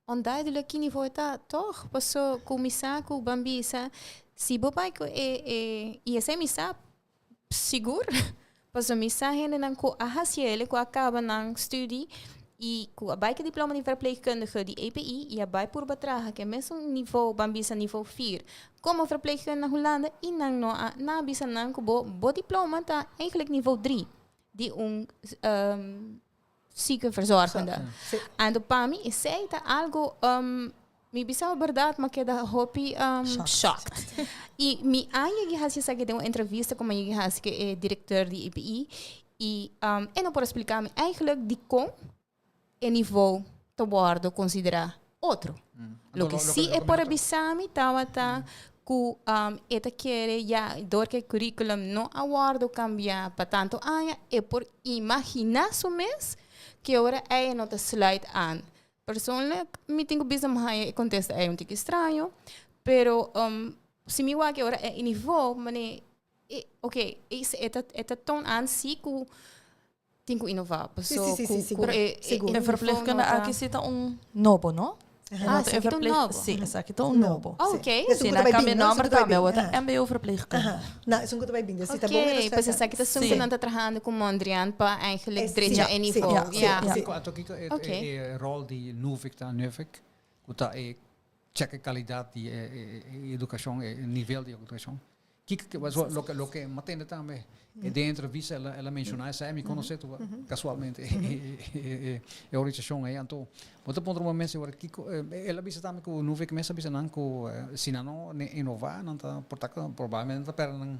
onduidelijk ki nivo e ta, tòg? Paso kuminsá ku ban bisa, si bo bai ku e e i esei mi sa Sigur, pasobra mi sa hendenan ku a hasi el, ku a kaba nan studi i ku a bai ku e diploma di verpleegkundige di EPI i a bai purba traha ku e mesun nivo, ban bisa nivo vier, komo verpleegkundige na Hulanda i nan no a, nan a bisa nan ku bo bo diploma ta eigenlijk nivo drie di un ziekenverzorgende. Anto pa mi esei ta algo mi bisa bo berdad mi a keda hopi shocked. I mi a yega hasi esaki den un entrevista ku mi a yega hasi ku e directeur di EPI i e no por a splika mi eigenlijk dikon e nivo ta wordo considera otro. Loke si e por a bisa mi tabata ku e ta kere ya dor ku e curriculum no a wordo cambia pa tanto aña e por imagina su mes ke ora ei e no ta sluit aan. Persoonlijk mi tin ku bisa mi haña e contesta ei un tiki straño pero si mi wak e ora e nivo mane ok e ta toon aan si ku Tin ku inová. Sí, Paso sí, sí, ku, sí, ku sigur. e, e, Sigur. e E nivo verpleegkunde no ta- aki sí ta un nobo, no? Ah, E esaki ta un verpleeg- nobo. Sí, esaki ta un nobo. Oh, ok. Esun Sí, ku ta nan bai cambia bin, no? Esun nomber ku ta bai tambe, bin. awor ta Aha. MBO verpleegkunde. Aha. No, esun ku ta bai bin. Dus si ta bon, Ok, e pues respuesta. esaki ta esun Sí. ku nan ta trahando ku Mondriaan pa eigenlijk Es- drecha sí, e sí, nivo. ja, Ja. ja. Kiko, anto kiko e, Ok. e, e rol di Nuvik ta Nuvik, ku ta e check e kalidat di e, e, e edukashon, e nivel di edukashon. Kiko ke was loke loke m'atende tambe e den entrevista el a el a menshoná esei, mi konosé tu kasualmente e e organisashon ei, anto bo ta puntra bo mes awor kiko el a bisa tambe ku Nuvik mes a bisa nan ku si nan no inová nan ta por ta probablemente nan ta pèrdè nan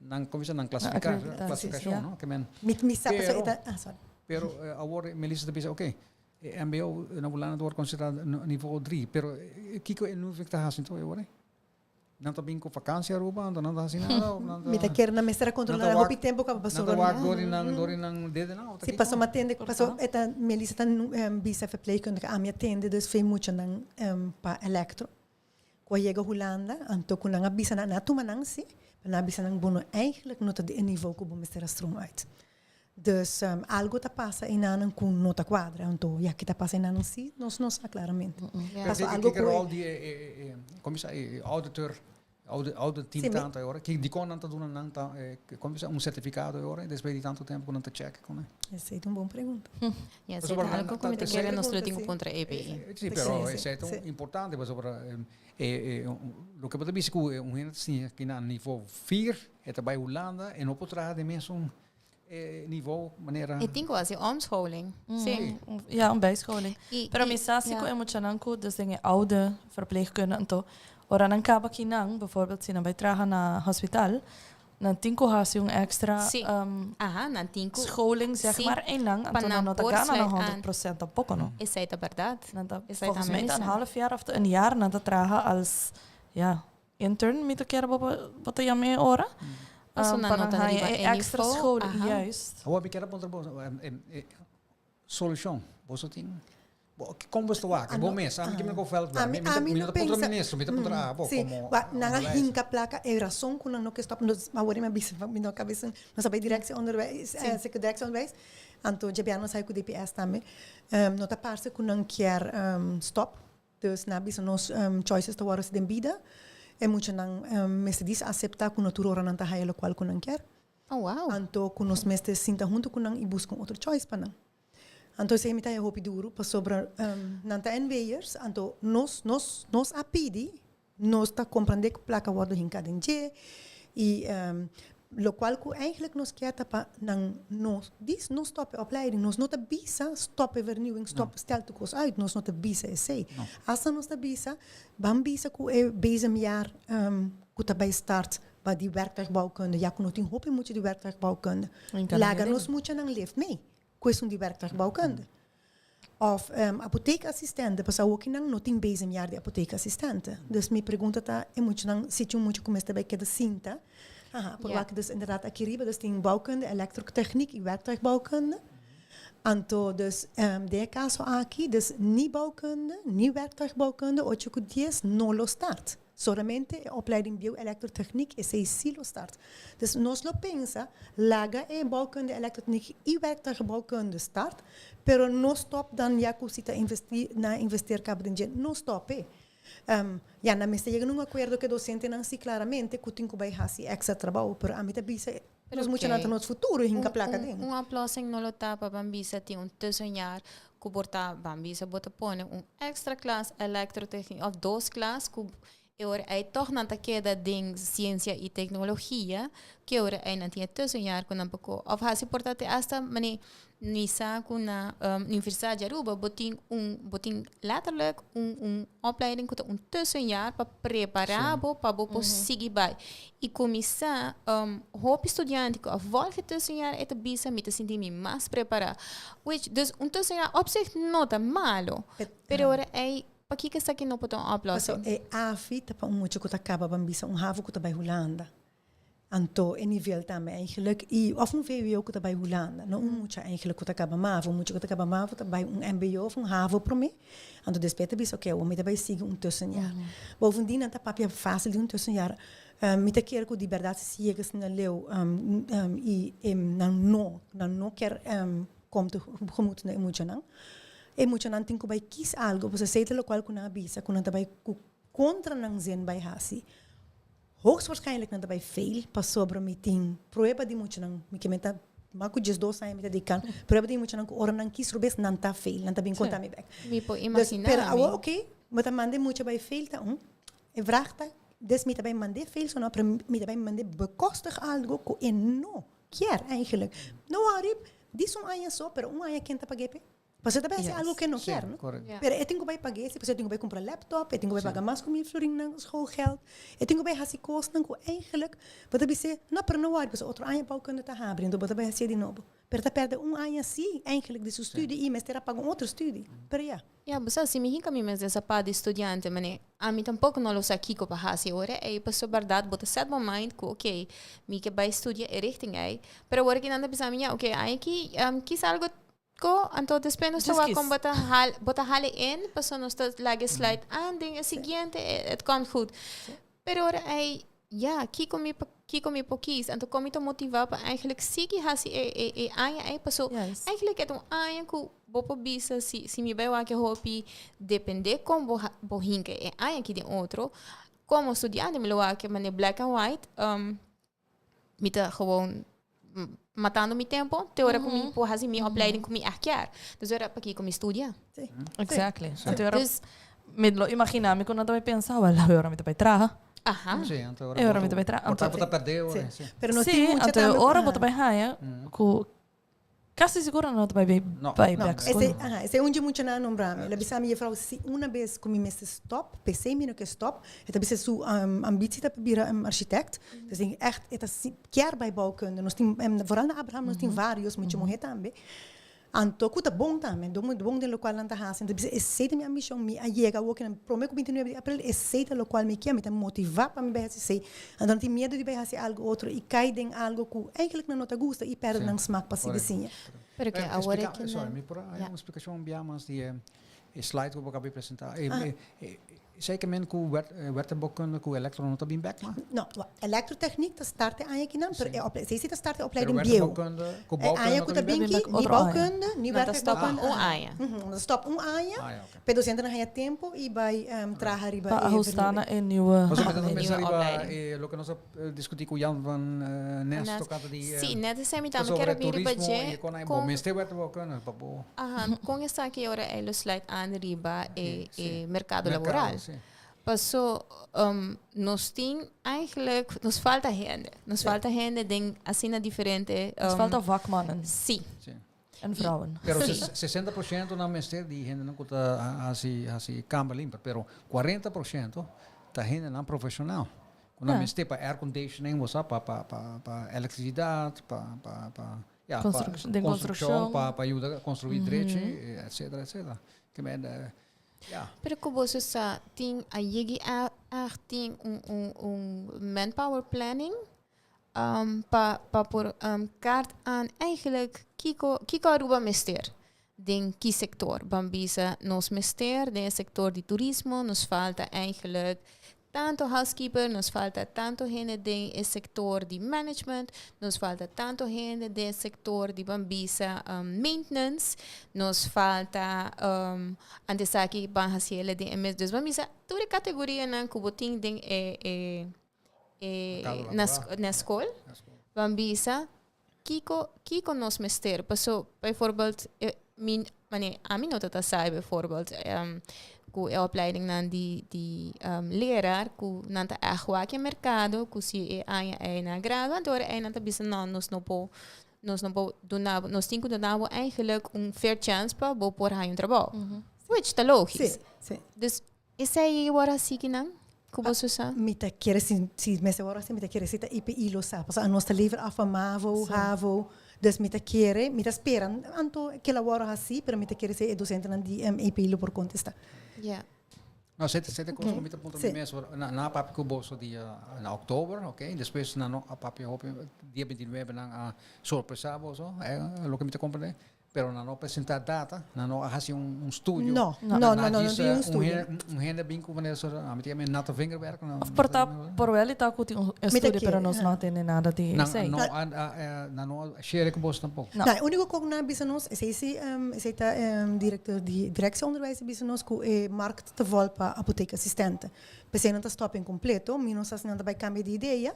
nan komo bisa nan klasifiká klasifikashon no ke men Mi mi sa pasobra pero e ta ah sorry. pero awor Melissa ta bisa oke e mbo na Hulanda ta wòrdu konsiderá nivo drie pero kiko e Nuvik ta hasi anto awor? Nan ta bin ku vakansia Aruba, anto nan ta hasi nada of nan ta. Mi ta kere nan mester a kontrola nan ta wak hopi tempo kaba nan ta pasobra. wak dor di nan dor di nan dedenan of ta Si kiko? paso m'atende paso e ta Melissa ta bisa verpleegkundige ami atende dus fe muchanan pa elektro ku a yega Hulanda anto ku nan a bisa nan nan a tuma nan si. Pero nan a bisa nan, bo no eigenlijk no ta di e nivo ku bo mester a stroom uit. Dus algo ta pasa enanan ku no ta kuadra. Anto ya ki ta pasa enanan si nos no sa klaramente. Pero Paso ki algo ku rol di e, kon bisa, e auditor, audit team tanto e ora? Ki dikon nan ta duna nan ta, kon bisa, un sertifikado e ora despues di tanto tempo ku nan ta check kon e? Esei ta un bon pregunta. Ja, esei ta algo ku mi ta kere nos lo tin ku puntra EPI. Si, pero esei ta importante pasobra loke bo ta bisa ku un hende ta siña kina nivo 4 e ta bai Hulanda e no por traha den mesun nivo manera. E tin ku hasi omscholing. Si. Ja, un bijscholing. I Pero mi sa si ku e muchanan ku dus den e oude verpleegkunde anto ora nan kaba kinan, bijvoorbeeld si nan bai traha na hospital, nan tin ku hasi un extra Aha, nan tin ku scholing, zeg maar, einan, Pa anto nan nan no ta por gana na sluit 100 aan. procent tampoco, no? Esei ta bèrdat. Nan ta, Esei ta volgens mij ta een mesa. half jaar of een jaar nan ta traha als, ja, intern, mi ta kier bo ta yama e ora. Paso nan Pa no nan ta haya riba e e extra nivo, scholing, juist. Awor mi kier a puntra bo, solucion, boso tin? Bo, kon bo sta wak? Bo mes, ami ke mi ko veld werk. Ami Mi no no ta puntra pensa ministro, mi ta puntra abo Si, komo wa nan a onderwijzer. hinka plaka, e rason ku nan no ke stop, nos awor mi a bisa, mi no a kabesa, nos a bai directie onderwijs, directie onderwijs, anto djabièrnè nos a bai ku DPS tambe, no ta parse ku nan kier stop, dus nan a bisa nos choices ta wòrdu hasi den bida, e muchanan mester dis aseptá ku no tur ora nan ta haya lokual ku nan kier. Oh, wow. Anto ku nos mester sinta huntu ku nan i buska un otro choice pa nan. Anto esei mi ta haya hopi duru pasobra nan ta NW'ers, anto nos nos nos a pidi, nos ta komprendé ku plaka wòrdu hinká den dje i lokual ku eigenlijk nos kier ta pa nan no dis no stòp e opleiding, nos no ta bisa stòp e vernieuwing, stòp stel tur kos uit, nos no ta bisa esei. Asta nos ta bisa ban bisa ku e bezemjaar ku ta bai start pa di werktuigbouwkunde, ya ku no tin hopi mucha di werktuigbouwkunde, laga nos muchanan lef mee ku esun di werktuigbouwkunde. Of apotheekassistente, pasobra awokinan no tin bezemjaar di apotheekassistente. Dus mi pregunta ta e muchanan, si tin un mucha ku mester bai keda sinta, aha, por wak dus inderdaad aki riba dus tin bouwkunde, elektrotechniek i werktuigbouwkunde. Anto dus den e kaso aki dus ni bouwkunde, ni werktuigbouwkunde ocho ku dies no lo start. Solamente e opleiding bio-elektrotechniek esei sí lo start. Dus nos lo pensa laga e bouwkunde, elektrotechniek i werktuigbouwkunde start, pero no stop dan ya ku si ta investi na investeer kaba den dje, no stop e. Ya nan mester yega na un akuerdo ku e dosentenan sí klaramente ku tin ku bai hasi extra trabou, pero ami ta bisa nos muchanan ta nos futuro i hinka plaka den. Un oplossing no lo ta pa ban bisa tin un tussenjaar ku por ta ban bisa bo ta pone un extra klas elektrotechniek of dos klas ku e ora ei tog nan ta keda den siensia i teknologia ke ora ei nan tin e tussenjaar ku nan por ko of hasi por ta te asta mane mi sa ku na Universiteit di Aruba bo tin un bo tin letterlijk un un opleiding ku ta un tussenjaar pa prepará bo pa bo por sigui bai i kuminsá hopi studiante ku a volg e tussenjaar e ta bisa mi ta sinti mi mas prepará which dus un tussenjaar op zich no ta malo pero ora ei pakiko esaki no por ta un oplossing? Paso e afi ta pa un mucha ku ta kaba ban bisa un havo ku ta bai Hulanda. Anto e nivel tambe eigenlijk y of un vwo cu ta bay Hulanda, no un mucha eigenlijk cu ta caba mavo, un mucha cu ta caba mavo ta bay un mbo of un havo prome, anto despues ta bisa oke awor mi ta bay sigui un tussenjaar. Bovendien nan ta papia facil di un tussenjaar, mi ta kere cu di berdad si yega asina leu y nan no, nan no kier kom tegemoet na e muchanan, e muchanan tin cu bay kies algo, pasobra esey ta locual cu nan a bisa cu nan ta bay cu contra nan zin bay haci. Hoogstwaarschijnlijk nan ta bai fail pasobra mi tin prueba di muchanan, mi ke menta mas ku 12 aña mi ta dedica, prueba di muchanan ku ora nan kis rubes nan ta fail, nan ta bin konta mi bek. Mi por Dus, imagina pero mi. awor oké, bo ta manda e mucha bai fail ta un, e vraag ta, dus mi ta bai mand'é fail so no, pero mi ta bai mand'é bekostig algo ku e no kier eigenlijk. No worry, dis un aña so, pero un aña ken ta pag'é p'e? Pasobra ta bai hasi algo ku e no kier, no? Pero e tin ku bai pag'é si, pasobra e tin ku bai kumpra laptop, e tin ku bai paga mas ku 1000 florin na schoolgeld, e tin ku bai hasi kosnan ku eigenlijk bo ta bis'é, no, pero no wòri, pasobra otro aña bouwkunde ta habri, enton bo ta bai hasié di nobo. Pero ta pèrdè un aña si eigenlijk di su studie i mester a paga un otro studie. Pero ya. Ya, bo sa, si mi hinka mi mes den sapat di studiante, mane, ami tampoko no lo sa kiko pa hasi ora ei, pasobra bèrdat bo ta set bo mind ku oké, mi ke bai studia e richting ei, pero awor ki nan ta bisa mi, ya, oké, aña aki kis algo Ko, anto despues nos ta Just wak kies. kon bo ta hal, bo ta hal e in, pasobra nos ta laga e sluit aan den e siguiente, het komt goed. Pero ora ei. Ja, kiko mi kiko mi por kies? Anto kon mi ta motivá pa eigenlijk sigui hasi e e e aña ei? Paso eigenlijk e ta un aña ku bo por bisa si si mi bai wak e hopi dependé kon bo bo hinka e aña aki den otro. Komo studiante mi lo wak e manera black and white mi ta gewoon matando mi tempo te ora ku mi por hasi mi opleiding ku mi ègt kier. Dus ora pakiko mi studia? Exactly. Anto ora mi lo imagina mi ku nan ta bai pensa, wel awe ora mi ta bai traha. Aha. Sí, anto ora E ora mi ta bai traha. Por ta bo ta perde ora. Sí. Pero no Sí, tin mucha anto tambe ora bo ta bai haña ku kasi sigur nan no ta bai bai No. bai No, bek skol. esei, aha, esei un dje mucha nan a nombra mi. El a bisa mi, Juffrouw, si una bes ku mi mester stop, p'esei mi no ke stop. E ta bisa su ambitie ta pa bira architect. Dus den echt, e ta si kier bai bouwkunde. Nos tin, vooral na Abraham nos tin varios mucha muhe tambe. Anto ku ta bon tambe, don bon den lokual nan ta hasi. Nan ta bisa esei ta mi ambishon, mi a yega awor kinan prome ku 29 di april, esei ta lokual mi kier, mi ta motivá pa mi bai hasi esei. Anto nan tin miedu di bai hasi algu otro i kai den algu ku eigentlik nan no ta gusta i pèrdè nan smak pa sigui siña. Pero ke awor e kinan. Sorry, mi por haña un splikashon bia mas di e slide ku bo a presentá? Esei ke men ku werktuigbouwkunde ku elektro no ta bin bek ma? No, elektrotechniek ta start e aña kinan, pero e ople, esei si ta start e opleiding Pero bieu. werktuigbouwkunde ku E aña bouwkunde ku no ta ta bin bin bek? ki, ni Otro aña. bouwkunde, ni Nan ta stop werktuigbouwkunde. un aña. Nan ta stop un aña, Ah, ja, oké. pa e dosentenan haña tempu i bai traha riba Pa e ahusta na vernieuwing. e nieuwe Pasobra mi ta Nieuwe pensa riba opleiding. e loke nos a diskutí ku Jan van Nes Nes. tokante di Sí, net esei mi tambe sobre ker a bin riba turismo dje i e kon bo kon mester werktuigbouwkunde pa bo. Aha, kon esaki ora e lo sluit aan riba e Sí. e merkado Merkado, laboral. sí. Paso nos tin eigenlijk, nos falta hende. Nos falta hende den asina diferente. Nos falta vakmannen. Sí. Sí. En vrouwen. Pero Sí. 60% nan mester di hendenan ku ta hasi hasi kamber limper, pero 40% ta hendenan profeshonal. Ku nan mester pa air conditioning, bo sa, pa pa pa pa elektrisidat, pa pa pa ja, pa Construc- den construccion, construccion. pa pa yuda construi drechi, etcetera, etcetera. Ke men, ja. Pero ku boso sa tin a yegi a echt tin un un un manpower planning pa pa por kaart aan eigenlijk kiko kiko Aruba mester den ki sector. Ban bisa nos mester den e sector di turismo, nos falta eigenlijk tanto housekeeper, nos falta tanto hende den e sector di management, nos falta tanto hende den e sector di ban bisa maintenance, nos falta antes aki ban haci ele den e mes. Dus ban bisa tur e categorianan cu bo tin den e e e na na school, ban bisa kiko kiko nos mester. Paso bijvoorbeeld e mi mane ami no ta ta sa bijvoorbeeld ku e opleidingnan di di leraar ku nan ta ègt wak e merkado ku si e aña ei nan a gradua anto ora ei nan ta bisa no nos no por nos no por duna bo nos tin ku duna bo eigenlijk un fair chance pa bo por haña un trabou which ta logis. Dus Esei e wòrdu hasi kinan ku boso sa? Mi ta kere si si mester wòrdu hasi mi ta kere si ta IPI lo sa pasobra anos ta lever af pa mavo, havo, dus mi ta kere mi ta spera anto kila wòrdu hasi pero mi ta kere si e dosentenan di IPI lo por kontesta. Ja. No, sete sete kos ku mi ta puntra mi mes ora nan a papia ku boso dia na oktober ok despues nan no a papia hopi dia 29 nan a sorpresa boso loke mi ta komprende. Pero nan no presenta data, nan no a haci un studio. No, no, no, no, no tin un studio. Un hende bin cu manera so, ami ta yama natte vingerwerk. Of por ta por wel ta cu tin un estudio pero nos no a tene nada di esey. Nan no nan no a share cu boso tampoco. No, e unico cu nan a bisa nos, esey si, esey ta director di directie onderwijs a bisa nos cu e markt ta vol pa apotheekassistenten. P'esey nan ta stop en completo, mi no sa si nan ta bay cambia di idea,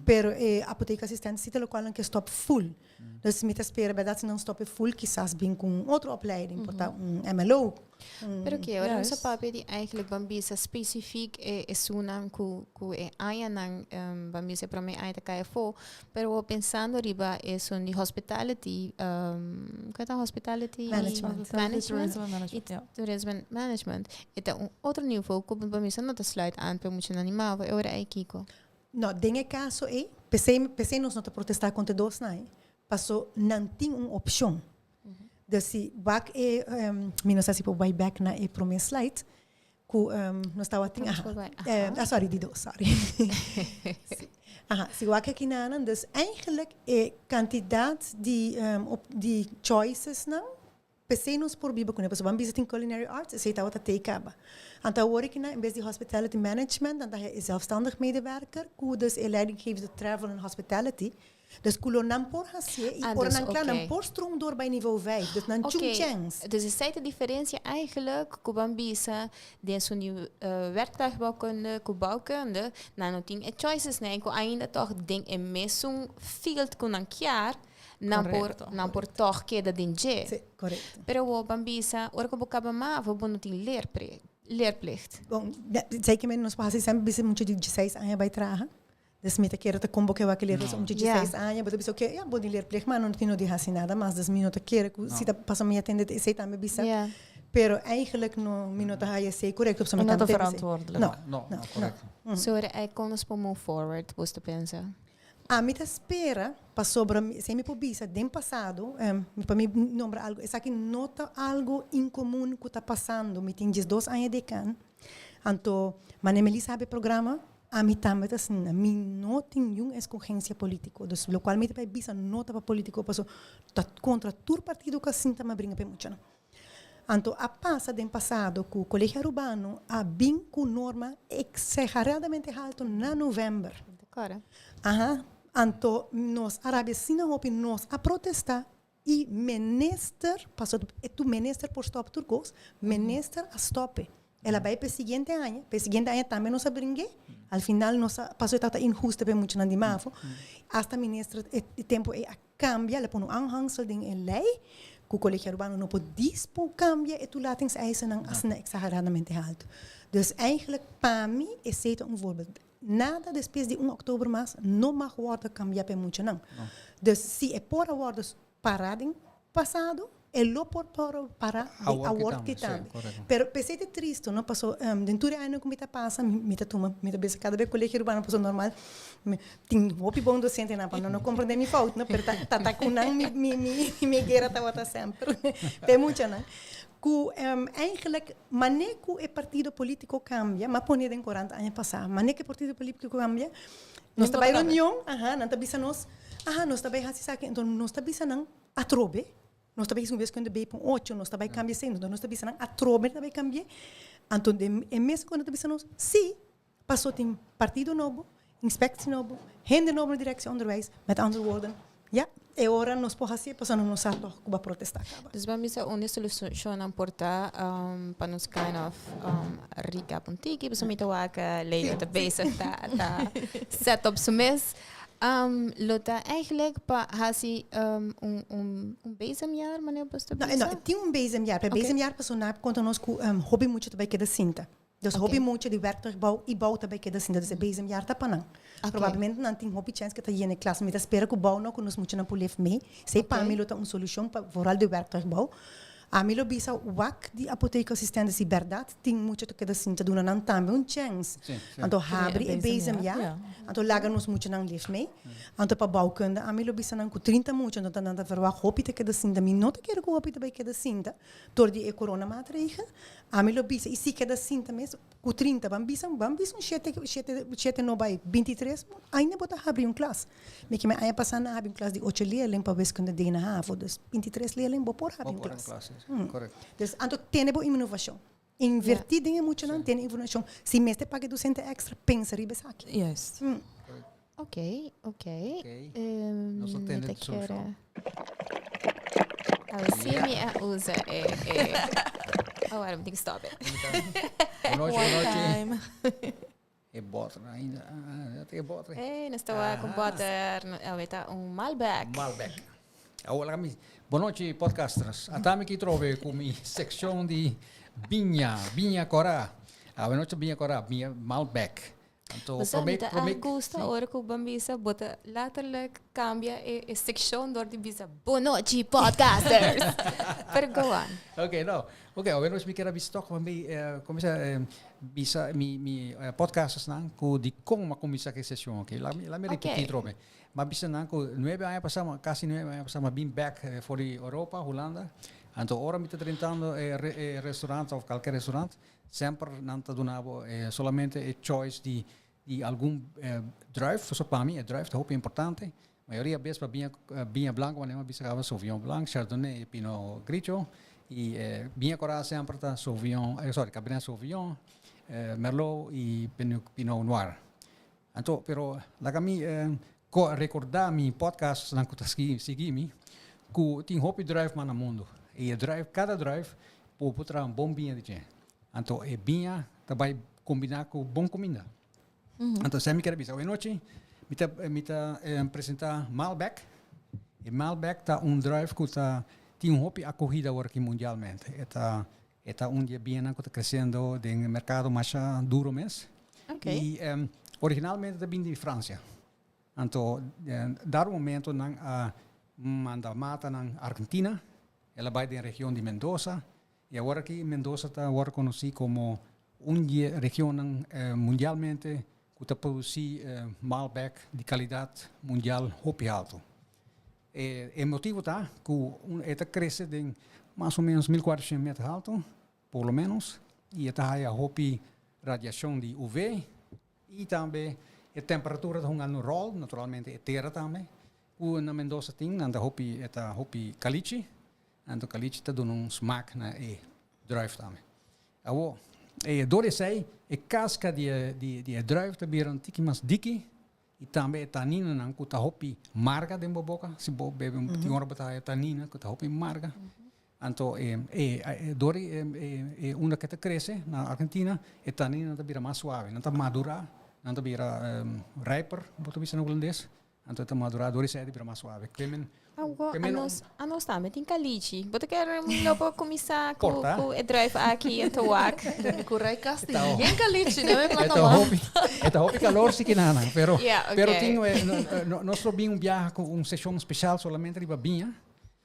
pero e apotheekassistenten si ta locual nan ke stop full. Dus mi ta spera berdad si nan stop e full kisas bin cu un otro opleiding, por ta un MLO. Pero ke ora nos a papia di eigenlijk ban bisa specifiek e esunnan cu cu e añanan ban bisa e prome aña ta cay afo, pero bo pensando riba esun di hospitality, ke ta hospitality? Management. Management. Tourism management, ja. Tourism management. E ta un otro nivel cu ban bisa no ta sluit aan pa muchanan di mavo, e ora ey kico? No, den e kaso ei, p'esei p'esei nos no ta protestá kontra e dosnan ei, paso nan tin un opshon. Dus si wak e, mi no sa si por bai bèk na e promé slide, ku nos tabatin, Nos aha, por bai, aha. ah sorry, di dos, sorry. Si, aha, si wak akinanan, dus eigenlijk e kantidat di op di choicesnan. P'esei nos por biba kuné, pasobra ban bisa tin culinary arts, esei tabata tei kaba. Anto awor aki nan, en bes di hospitality management, nan ta haña e zelfstandig medewerker ku dus e leidinggevende travel and hospitality. Dus ku lo nan por hasié i Ah, ora dus nan kla, nan oké. por stroom door bai nivo vijf. Dus nan Oké, chun chèns. dus esei ta diferensia eigenlijk ku ban bisa den su nieuw werktuigbouwkunde ku bouwkunde, nan no tin e choices nee ku ainda tòg den e mesun field ku nan kier, nan por Correcto. nan por tòg keda den dje. Sí, correcto. Pero awor ban bisa ora ku bo kaba mavo bo no tin leerpre leerplicht. Bon, zeker men nos por hasi semper bisa mucha di dieseis aña bai traha. Dus mi ta kere ta kon bo ke wak leerplicht un mucha Ja. dieseis aña, bo ta bisa oke, ya bo tin leerplicht ma no tin no di hasi nada mas, dus mi no ta kere ku si ta pasobra mi a tende esei tambe bisa. Ja. Pero eigenlijk no, mi no ta haya esei korekto pasobra mi No ta tambe tende esei. verantwoordelijk. No, No, no, no, korekto. So ora ei kon nos por move forward, bo ta pensa? Ami ta spera pasobra mi esei mi por bisa den pasado, pa mi nombra algo, esaki no ta algo incomun cu ta pasando, mi tin diesdos aña decan, anto manera Melissa habi e programa, ami tambe ta asina, mi no tin niun escogencia politico, dus locual mi ta bay bisa no ta pa politico paso ta contra tur partido cu a sinta mi a bringa pa e muchanan. Anto a pasa den pasado cu Colegio Arubano a bin cu norma exageradamente halto na november. Aha, anto nos a rabia asina hopi, nos a protesta y minister, pasobra e tur minister por stop tur cos, minister a stop e. El a bay p'e siguiente aña, p'e siguiente aña tambe nos a bring'e, al final nos a, pasobra e tabata inhusto p'e muchanan di mavo, hasta minister e tempo ey a cambia, el a pone un aanhangsel den e ley cu Colegio Arubano no por dispo cambia e toelatingseisen asina exageradamente halto. Dus eigenlijk pa mi esey ta un voorbeeld. Nada despues di un oktober mas no mag wordo cambia p'e muchanan. Dus si e por a wordo para den pasado, e lo por para den awor ki tambe. Pero p'esei ta tristo, no? Paso den tur e añanan ku mi ta pasa, mi ta tuma, mi ta bisa kada bes Colegio Urbano paso normal, mi tin hopi bon docentenan pa no no komprende mi fout, no? Pero ta ta ta ku nan mi mi mi guera tabata semper p'e muchanan. Ku eigenlijk mane ku e partido politico kambia, m'a pone den korant aña pasá, mane ku e partido politico kambia, nos ta bai reunion, aha, nan ta bisa nos, aha, nos ta bai hasi esaki, enton nos ta bisa nan atrobe, nos ta bai hasi un wiskunde B pun ocho, nos ta bai kambia esei, enton nos ta bisa nan atrobe ta bai kambia, anto den e mes ku nan ta bisa nos, si, paso tin partido nobo, inspectie nobo, hende nobo na directie onderwijs, met andere woorden, ja, e ora nos por hasi pasobra nos no sa tog ku bo a protesta kaba. Dus bo mester un di solucionnan por ta pa nos kind of recap un tiki, pasobra mi ta wak Leo ta bezig ta ta set up su mes. Lo ta eigenlijk pa hasi un un un bezemjaar, manera bo ta No, bisa? no, tin un bezemjaar, pero bezemjaar pasobra nan a konta nos ku hopi mucha ta bai keda sinta. Dus hopi mucha di werktuigbouw y bouw ta bay keda sinta. Dus e bezemjaar ta pa nan. Probablemente nan tin hopi chens ke ta yena e klas. Mi ta spera ku bouw no ku nos muchanan por lef mee. Esey pa mi lo ta un solucion pa vooral di werktuigbouw. Ami lo bisa wak di apotheekassistenten si berdad tin mucha ta keda sinta duna nan tambe un chens. Anto habri e bezemjaar. Anto laga nos muchanan lef mee. Anto pa bouwkunde ami lo bisa nan ku 30 mucha anto nan ta verwagt hopi ta keda sinta. Mi no ta kere ku hopi ta bay keda sinta door di e corona maatregel. Ami lo bisa, i si keda sinta mes ku 30, ban bisa, ban bisa un shete, shete, shete no bai 23, ainda bo ta habri un klas. Mi ke mi aña pasá nan a habri un klas di ocho leerling pa wiskunde D na havo, dus 23 leerling bo por habri un Bo por habri klas. un klas, sí, korekto. Dus anto tene bo innovashon. Invertí den e muchanan, tene informashon. Si mester paga e dosente èkstra, pensa riba esaki. Juist. Ok, ok. Ok. Nos ta tende Mi de ta solucion. kere. Awe si mi a usa e e Oh, ahora mi tin ku stop it. Bon nochi, One bon nochi. time. E boter ainda. Ah, e boter. Hey, nos ta wak un boter. Awe ta un Malbec. Malbec. Awor laga mi. Bon nochi podcasters. Ata mi ki trobe ku mi sekshon di biña, biña kora. Awe nochi biña kora, biña Malbec. Anto, Bo sa, prome, mi ta prome, a gusta sí. ora ku bo bisa bo ta letterlijk cambia e, e seccion door di bisa Bonochi Podcasters. Pero go on. Ok, no. Ok, awe nos mi kier a bisa toch, want mi, eh, como sa, eh, bisa mi, mi eh, podcasters nan ku di kon ma kuminsa ku e session, ok. La mi, la mi Ok. repeti trobe. Ma bisa nan ku nuebe aña pasá, ma kasi nuebe aña pasá, ma bin back eh, for di Europa, Hulanda. Anto ora mi ta drentando e, re, e restaurant of kalke restaurant, Semper nan ta duna bo solamente e choice di di algun druif, so pa mi e druif ta hopi importante. Mayoria bes pa biña biña blanco manera mi a bisa caba Sauvignon Blanc, Chardonnay y Pinot Grigio. Y biña cora semper ta Sauvignon, sorry, Cabernet Sauvignon, Merlot y Pinot Noir. Anto, pero laga mi recorda mi podcastnan cu ta sigui mi, cu tin hopi druifman na mundo. Y e druif, cada druif bo por traha un bon biña di dje. Anto e biña ta bay combina cu bon cuminda. Anto esei mi kier a bisa. Awe nochi mi ta mi ta presenta Malbec. E Malbec ta un druif cu ta tin un hopi acogida awor aki mundialmente. E ta e ta un di e biñanan cu ta creciendo den e mercado masha duro mes. Y originalmente ta bini di Francia. Anto dado momento nan a manda matanan Argentina, el a bay den region di Mendoza y awor aki Mendoza ta worde conoci como un di e regionnan mundialmente cu ta produci Malbec di calidad mundial hopi halto. E motibo ta cu e ta crece den mas o menos 1400 meter halto, por lo menos, y e ta haya hopi radiacion di UV Y tambe e temperatura ta hunga un rol, naturalmente e tera tambe. Cu na Mendoza tin, nan ta hopi, e ta hopi caliche. Anto caliche ta duna un smaak na e druif tambe. Awo, e door esey, e casca di e, di, di e druif ta bira un tiki mas diki. Y tambe e taninonan cu ta hopi marga den bo boca. Si bo bebe un, tin ora bo ta haya tanina cu ta hopi marga. Anto e e dor di e e unda ke ta krese na Argentina e tanina ta bira mas suave, nan ta madura, nan ta bira rijper, bo ta bisa na hulandes, anto e ta madura dor di esei ta bira mas suave. Ke men Awo ke men anos anos tambe tin kalichi. Bo ta kere mi lo por kuminsá ku Porta. ku e druif aki en ta wak. Ku rei kas tin Ta yen kalichi, no e e planta ta mas. hopi e ta hopi kalor si kinana, pero Ya, pero oké. tin nos lo bin un biaha ku un seshon speshal solamente riba biña.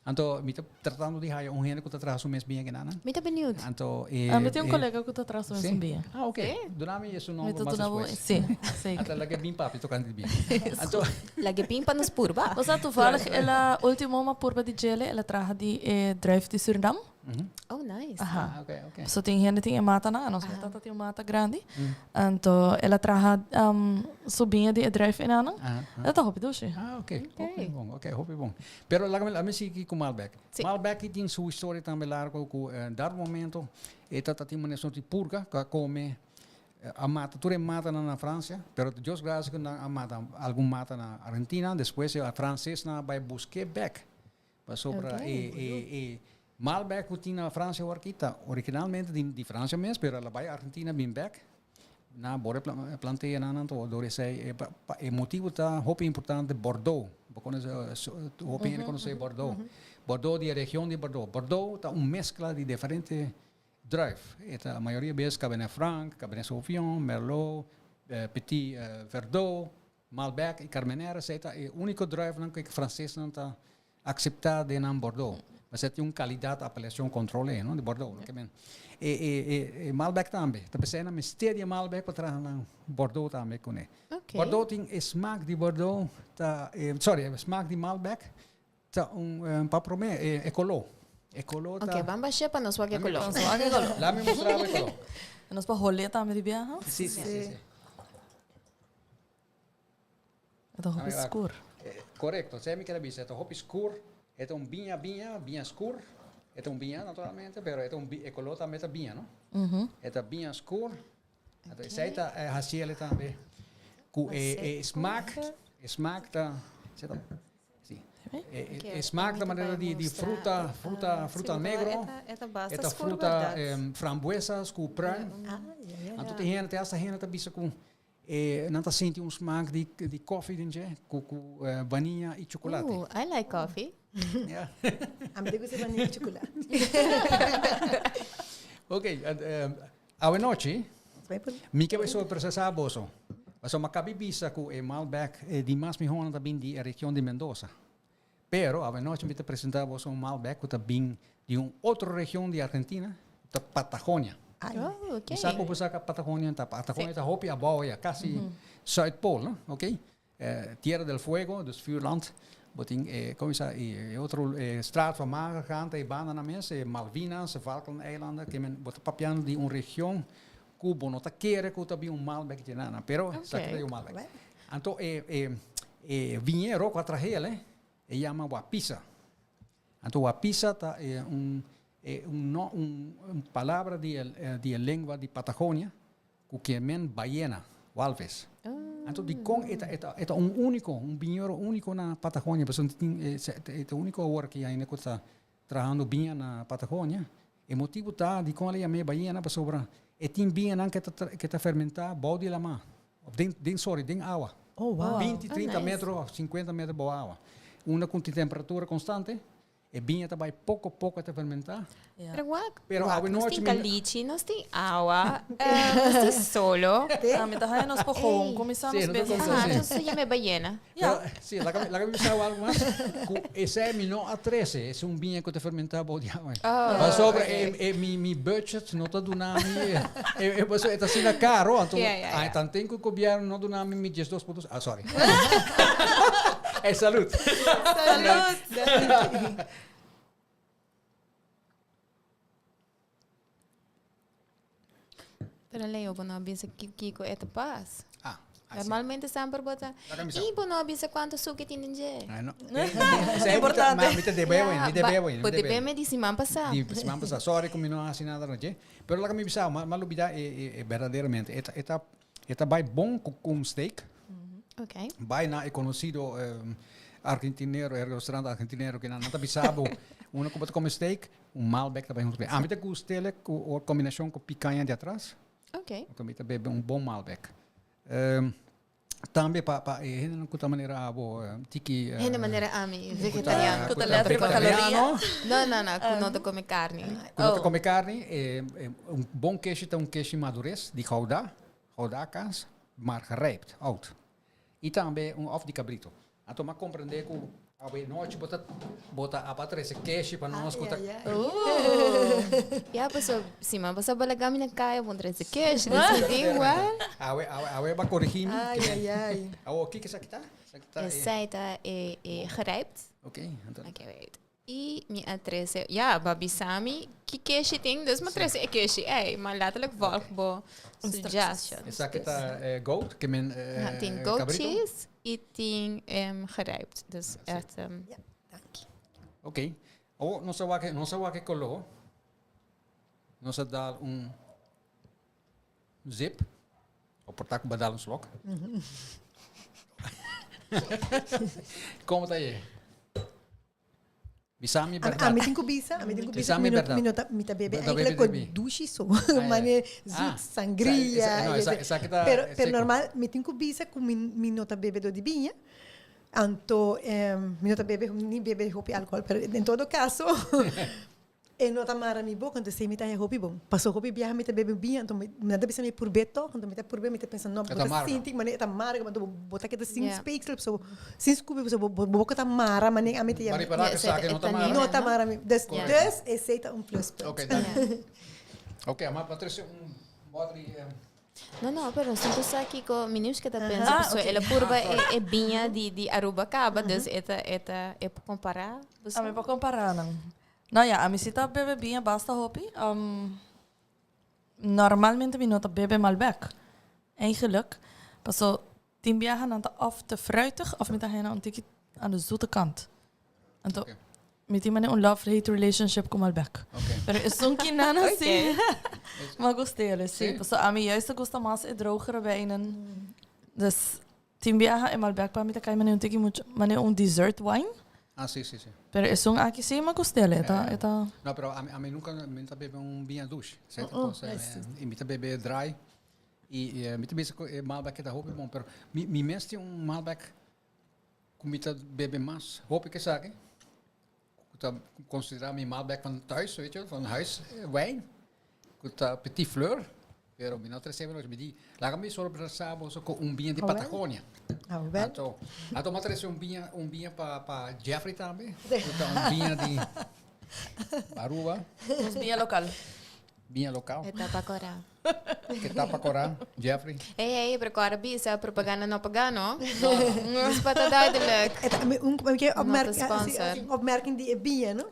Anto mi ta tratando di haya un hende ku ta traha su mes biña kenanan. Mi ta benieuwd. Anto e Ah, mi tin un e kolega ku ta traha su mes Sí? un biña. Ah, oké. Sí? Duna mi su Mi nomber ta mas duna bo, despues. sí, zeker. Anto laga bin papia tokante di biña. Anto Laga bin pa nos purba. Bo sa toevallig el a ultimo ma purba di djele, el a traha di e druif di Surinam. Oh, nice. Aha. Ah, oké, oké. So tin hende tin e matanan, anos mi tata tin un mata grandi. Anto el a traha um, su biña di e druif enanan. Aha, aha. E ta hopi dushi. Ah, oké. Hopi bon, oké, hopi bon. Pero laga mi, laga mi sigui ku Malbec. Sí. Malbec tin su historia tambe largo ku eh, dado momento e tata tin manera soort di purga ku a come eh, a mata tur e matanan na Francia, pero Dios gracias ku nan a mata algun mata na Argentina, despues e francesnan a bai busk'é bek. Pasobra e e e Malbec ku tin na Francia awor aki ta originalmente di di Francia mes, pero el a bai Argentina bin bek. Nan a bore plantea nan anto dor esei e pa e motibu ta hopi importante Bordeaux. Bo konosé hopi hende konosé Bordeaux. Bordeaux di e region di Bordeaux. Bordeaux ta un meskla di diferente druif. E ta mayoria bes Cabernet Franc, Cabernet Sauvignon, Merlot, Petit Verdot. Malbec y Carmenère esey ta e unico druifnan cu e francesnan ta acepta den nan Bordeaux. Pasobra tin un calidad apelacion controle no di Bordeaux. Loke men e e e Malbec tambe. Ta pesey nan mester di e Malbec pa traha nan Bordeaux tambe cune. Bordeaux tin e smaak di Bordeaux ta sorry e smaak di Malbec ta un pa prome e colo. E colo ta. Ok, ban bashe pa nos wak e colo. Nos wak e colo. Laat mi mustra bo e colo. Nos pa hole tambe di biaha. Si si si si. E ta hopi skur. Korekto, esei mi kere bisa, e ta hopi skur, e ta un biña biña, biña skur, e ta un biña naturalmente, pero e ta un e koló tambe ta biña, no? E ta biña skur, anto esei ta hasi el tambe ku e e smak, e smak ta, esei ta, si, e smak ta manera di di fruta, fruta, fruta negro, e ta fruta frambuesas ku pruim, anto tin hende, te hasta hende ta bisa ku E nan ta sinti un smaak di di koffie den dje ku ku vaniya i chocolate. Ooh, I like coffee. Ja. A mi ta gusta vaniya i chocolate. Ok, awenochi mi ke bai sorpresá boso. Pasobra mi a kabi bisa ku e Malbec di mas mihónan ta bin di e region di Mendoza. Pero awenochi mi ta presentá boso un Malbec ku ta bin di un otro region di Argentina, ku ta Patagonia. Oh, ok. Mi sa ku bo sa ka Patagonia ta. Patagonia ta hopi abou ya, kasi Zuidpool, no? Ok. Tierra del Fuego, dus vuurland. Bo tin e, kon mi sa, e otro e Straat van Magellan ta e banda nan mes, e Malvinas, e Falklandeilanden, ke men bo ta papiando di un region ku bo no ta kere ku ta bin un Malbec dje nan, pero sa ku ta un Malbec. Anto e e e viñero ku a trahel e yama Wapisa. Anto Wapisa ta e un E un no un un palabra di e di e lengua di Patagonia ku ke men bayena, walvis. Anto dikon e ta e ta e ta un úniko, un biñero úniko na Patagonia, pasobra tin e e ta úniko awor aki ainda ku ta trahando biña na Patagonia. E motibu ta dikon el a yam'é bayena pasobra e tin biñanan ke ta ke ta fermentá bou di lamá, òf den den sorry den awa. Oh wow. Binti, Oh trinta nice. metro òf sinkuenta metro bou awa. Unda ku tin temperatura konstante. E biña ta bai poko poko ta fermentá. Ja. Pero wak, Pero wak, awe nos nochi tin mi- kalichi, nos tin awa, eh, nos tin solo. Ah, mi ta haya nos por gewoon kuminsá Sí, nos nos por bezig. kuminsá, Aha, sí. entonces ya me ballena. Ja. Pero, sí, laga mi, laga mi bisa algo mas. Ku esei mi no a trese. Es un biña ku ta fermentá bou di awa. Oh, Pasobra ok. e, e, mi, mi budget no ta duna mi. E, e, pasobra e ta asina karo. Anto, Ja, ja, ai, ja. tanten ku gobièrnu no duna mi mi 12 puntos. Ah, sorry. Hey, salud. Salud! Pero Leo, bo no a bisa kiko e ta pas. Ah, ah, sí. Normalmente semper bo ta... La camisa. I bo no a bisa cuanto suki tin den dje. Ah, no. Esei Importante. Mi ta debe, mi debe, mi Bo debe. debe me di siman pasá. Di siman pasá. Sorry ku mi no a hasi nada na dje. Pero laga mi bisa, ma ma lubida e e e berdaderamente. E ta e ta e ta bai bon ku ku un steak. Ok. Bai na e conocido argentinero, e restaurant argentinero que nan ta bisa bo, uno ku bo ta come steak, un Malbec ta bai hunto ku. A mi ta gust'el ku or combinacion ku picaña di atras. Ok. Anto mi ta bebe un bon Malbec. Tambe pa pa e hendenan ku ta manera abo tiki. Hende manera ami, vegetariano. Ku ta let riba caloria. No, no, no, ku no ta come carni. Ku no ta come carni, un bon keshi ta un keshi madures di Gouda. Gouda kaas, maar gerijpt, oud. I tambe un of di cabrito. Anto m'a comprende cu awe nochi bo ta bo ta aba trece keshi pa nos cu ta. Ya paso si m'a pasa balaga mi na caya bo trece keshi, dus mi tin igual. Awe awe awe b'a corigi mi. Ay ay ay. Awo kiko esaki ta? Esaki ta e. Esei ta e e gerijpt. Ok, anto. Ok, wait. I mi a trese, ya, bo a bisa mi ki keshi tin, dus mi a trese e keshi ei, ma letterlijk volg bo suggestions. Esaki ta goat, ke men Ja, tin goat cabrito? cheese i tin gerijpt, dus echt. Ja, danki. Ok, awor nos a wak, nos a wak e koló, nos a dal un zip, o por ta ku bo a dal un slok. Komo ta e? Bisa mi berdad. A mi tin ku bisa, a mi tin ku bisa. Bisa mi berdad. Mi no ta, mi ta bebe Bo ta eigenlijk bebe ku di dushi so. Ah, ja. Mane Ah, zoet, sangria. no, ese. esaki ta Pero, pero seco. normal, mi tin ku bisa ku mi, mi no ta bebe do di biña. Anto, mi no ta bebe, ni bebe hopi alcohol, pero en todo caso, E no ta mara mi boca, entonces mi ta haña hopi bon. Paso hopi biaha mi ta bebe biña, anto mi nan ta bisa mi purb'é tog, anto mi ta purb'é, mi ta pensa, no, bo E ta ta marga. sinti manera e ta marga, anto bo ta keda sin Yeah. speeksel, so sin scupi, pasobra bo bo boca ta mara manera ami ta Ma yama. ripará Ja, ku esei ta esaki no ta e mara. No ta mara mi. Dus, Yeah. dus esei ta un pluspunt. Ok, danki. Yeah. Ok, ama pa trese un bòter di. No, no, pero nos tin ku sa kiko Minushka ta pensa, Ah, pasobra ok. el a purba e e biña di di Aruba kaba, dus e ta e ta e por kompará. Ami por kompará nan. No ya, ami si ta bebe biña basta hopi. Normalmente mi no ta bebe Malbec, eigenlijk. Paso tin biaha nan ta of te fruitig of mi ta hena un tiki aan de zoete kant. Anto Ok. mi tin mane un love-hate relationship ku Malbec. Ok. Pero esun kinana Ok. si mi a gust'el, si. Si? Paso ami juist ta gusta mas e drogere wijnen. Dus Tin biaha e Malbec pa mi ta kai manera un tiki mucho, manera un dessert wine. Ah, si, si, si. Pero esun aki si mi gust'el, e ta, e ta. No, pero ami, ami nunca mi ta bebe un biña douche. Cierto Oh, oh, cosa. sí. Y mi ta bebe dry. Y, y mi ta bisa cu e Malbec ta hopi bon, pero mi, mi mes tin un Malbec cu mi ta bebe mas hopi ke esaki. Cu ta considera mi Malbec van thuis, weet je, van huis, wijn. Cu ta Petit Fleur. Pero mi no trece mi mi di, laga mi sorpresa boso cu un biña di Ah, wel. Patagonia. Ah, wel. Anto, anto mi a trece un biña, un biña pa, pa Jeffrey tambe. Cu ta un biña di Aruba. Nos biña local. Biña local. E tapa cora. Ke tapa cora, Jeffrey? Hey, hey, pero cora bisa, propaganda no paga, no? Dus pa ta duidelijk. Het, un, un, un, Not opmerking, a sponsor. een opmerking die e biña, no?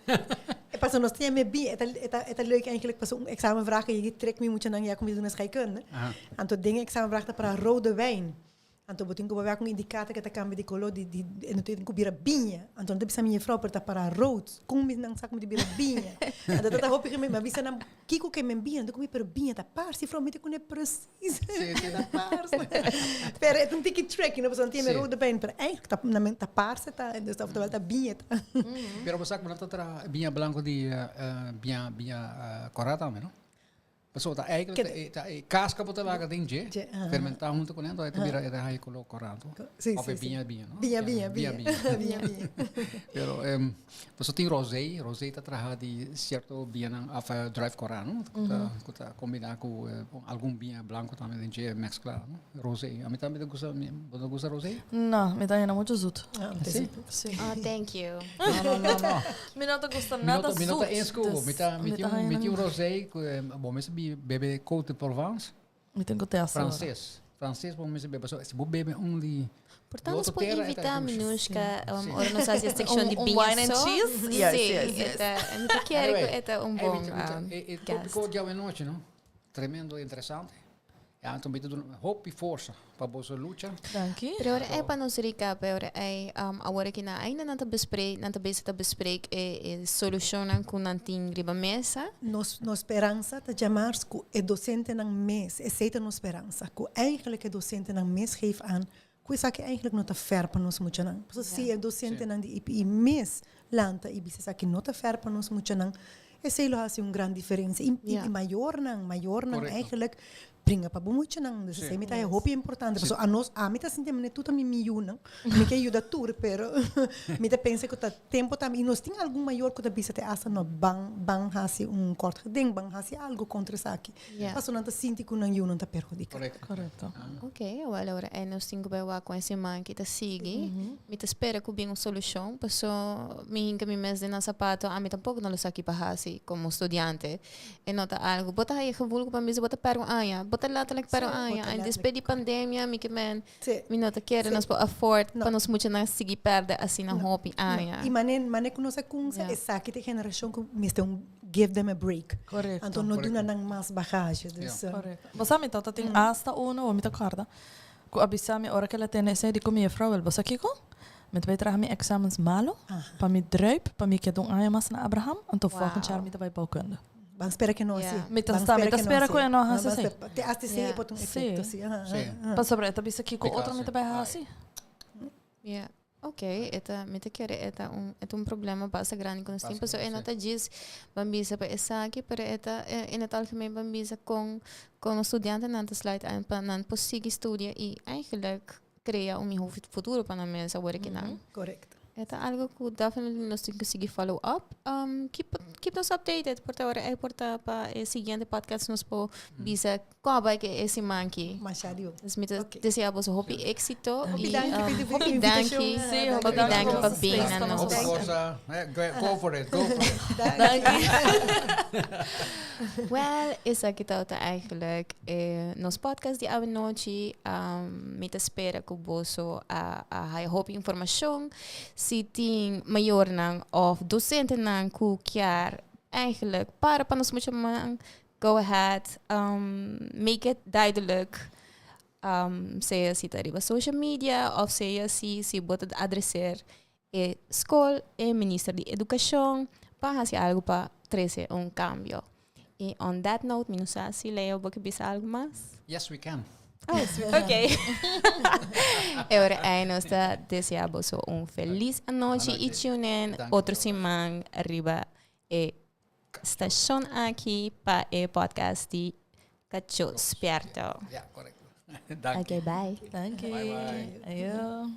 E paso nos tin e biña, e ta, e ta leuk eigenlijk paso un examenvraag je trek mi muchanan ya como doen scheikunde. Aha. Anto den examenvraag ta para rode wijn. Anto bo tin ku wak un indikator ku ta kambia di koló di di e no tin ku bira biña. Anto nan ta bisa mi juffrouw pero ta para rood. Kon mi nan sa ku mi ta bira biña? Anto ta ta hopi mi a bisa nan kiko ke men biña? Nan ta ku mi pero biña ta parse juffrouw mi ta kuné precies biña ta parse. Pero e ta un tiki tricky no pasobra nan tin e rood erbij pero eigenlijk ta nan men ta parse ta dus oftewel ta biña ta. Pero bo sa ku nan ta traha biña blanko di biña biña kòrá tambe no? Pasobra ta eigenlijk ta e ta e kaska bo ta laga den dje, fermentá huntu kuné, anto e ta bira e ta haña koló kòrá anto. Sí, Òf sí, e sí. biña biña, no? Biña, biña, Biña, biña. biña. Biña, biña. Pero pasobra tin rosé, rosé ta traha di sierto biñanan òf druif kòrá, no? Ku ta ku ta kombiná ku algun biña blanku tambe den dje mèsklá, no? Rosé. Ami tambe ta gusta, bo ta gusta rosé? No, mi ta haña muchu zut. Ah, mi ta Sí? zut. Sí. Oh, thank you. No, no, no, no. Mi no ta gusta Mi no nada ta, mi no ta zoet, eens ku bo. dus Mi ta, mi mi tin ta un, mi tin un haña rosé ku bo mester bi bebe Côte de Provence. Mi tin ku testa ora. Franses. Franses bo mester bebe. Pasobra si bo bebe un di Por di tanto, otro nos por tera, e ta invita dushi. Minushka, Sí. ora nos hasi e seccion Un, di un biña wine and so. cheese? Yes, Sí, yes, yes. e ta, mi ta kere ku Anyway, e ta un eh, bon, mi ta, mi ta, um, e, e guest. tópiko djawe nochi, no? Tremendo interesante. Ja, anto mi ta duna hopi forsa pa boso lucha. Danki. Pero ora ei pa nos recap, e ora ei um, awor aki nan ainda nan ta bespreek, nan ta bezig ta bespreek e, e solucionnan ku nan tin riba mesa. Nos, nos speransa ta djamars ku e dosentenan mes, esei ta nos speransa, ku eigenlijk e dosentenan mes geef aan ku esaki eigenlijk no ta fair pa nos muchanan. Pasobra si e dosentenan di EPI mes lanta i bisa esaki no ta fair pa nos muchanan, esei lo hasi un gran diferensia. I, i mayornan, mayornan eigenlijk bringa pa bo muchanan. Dus esei mi ta hopi importante. Pasobra anos, ami ta sinti manera tur ta mi mi yunan. Mi ke yuda tur, pero mi ta pensa ku ta tempo tambe. I nos tin algun mayor ku ta bisa te asta no ban ban hasi un kort geding, ban hasi algo kontra esaki. Pasobra nan ta sinti ku nan yunan ta perhudiká. Korekto. Ok, awel ora e nos tin ku bai wak kon e siman ki ta sigui. Mi ta spera ku bin un solushon, paso mi hinka mi mes den nan sapato, ami tampoko no lo sa ki pa hasi komo studiante. E no ta algu, bo ta haya gevoel ku pa mi si bo ta pèrdè un aña, bo ta letterlijk pèrdè un aña. En despues di pandemia mi ke men, mi no ta kere nos por afford pa nos muchanan sigui pèrdè asina hopi aña. I mane mane ku nos a kumsa esaki ta e generashon ku mester un give them a break. Korekto. Anto no duna nan mas bagage. Dus, Korekto. Bo sa mi tata tin hasta uno, mi ta kòrda, ku a bisa mi ora ku el a tene esei di ku mi juffrouw wel, bo sa kiko? Mi ta bai traha mi examens malo pa mi druip, pa mi keda un aña mas na Abraham, anto volgend jaar mi ta bai bouwkunde. Ban spera ke no hasi. Mi ta sta, mi ta spera ku e no hasi así. Te hasta esei e por ta un efecto, si. Pasobra e ta bisa kiko otro mi ta bai hasi. Ja. Ok, e ta, mi ta kere e ta un, e ta un problema basta grandi ku nos tin, pasobra e no ta djis ban bisa pa esaki, pero e ta in het algemeen ban bisa kon kon nos studiantenan ta sluit aan pa nan por sigui studia i eigenlijk krea un miho futuro pa nan mes awor aki nan. Korekto. E ta algo ku definitely nos tin ku sigui follow up. Keep keep nos updated, por ta ora ei por ta pa e siguiente podcast nos por bisa Kon a bai ke e siman aki? Masha Dios. Dus mi ta desea boso hopi éxito. Hopi y, danki pa um, hopi e invitacion. danki. Sí, hopi Hopi danki pa danki. bin na nos. Hopi forsa. Eh, Go for it, go for it. Danki. Well, esaki tabata eigenlijk eh, nos podcast di awenochi. Um, mi ta spera ku boso a, a haya hopi informashon. Si tin mayornan of dosentenan ku kier eigenlijk para pa nos muchaman, Go ahead, um, make it duidelijk. Um, sea si ta riba social media of sea si, si bo ta adreseer e school, e minister di educacion, pa haci algo pa trece un cambio. Y on that note, mi no sa si Leo bo ke bisa algo mas? Yes, we can. Oh, ok. E ora ei nos ta desea boso un feliz anochi y tune in otro siman riba e Stashon aki pa e podcast di Kachó Spierto. Ja, correcto. Danki. Ok, bye. Danki. Bye, bye. Ayo.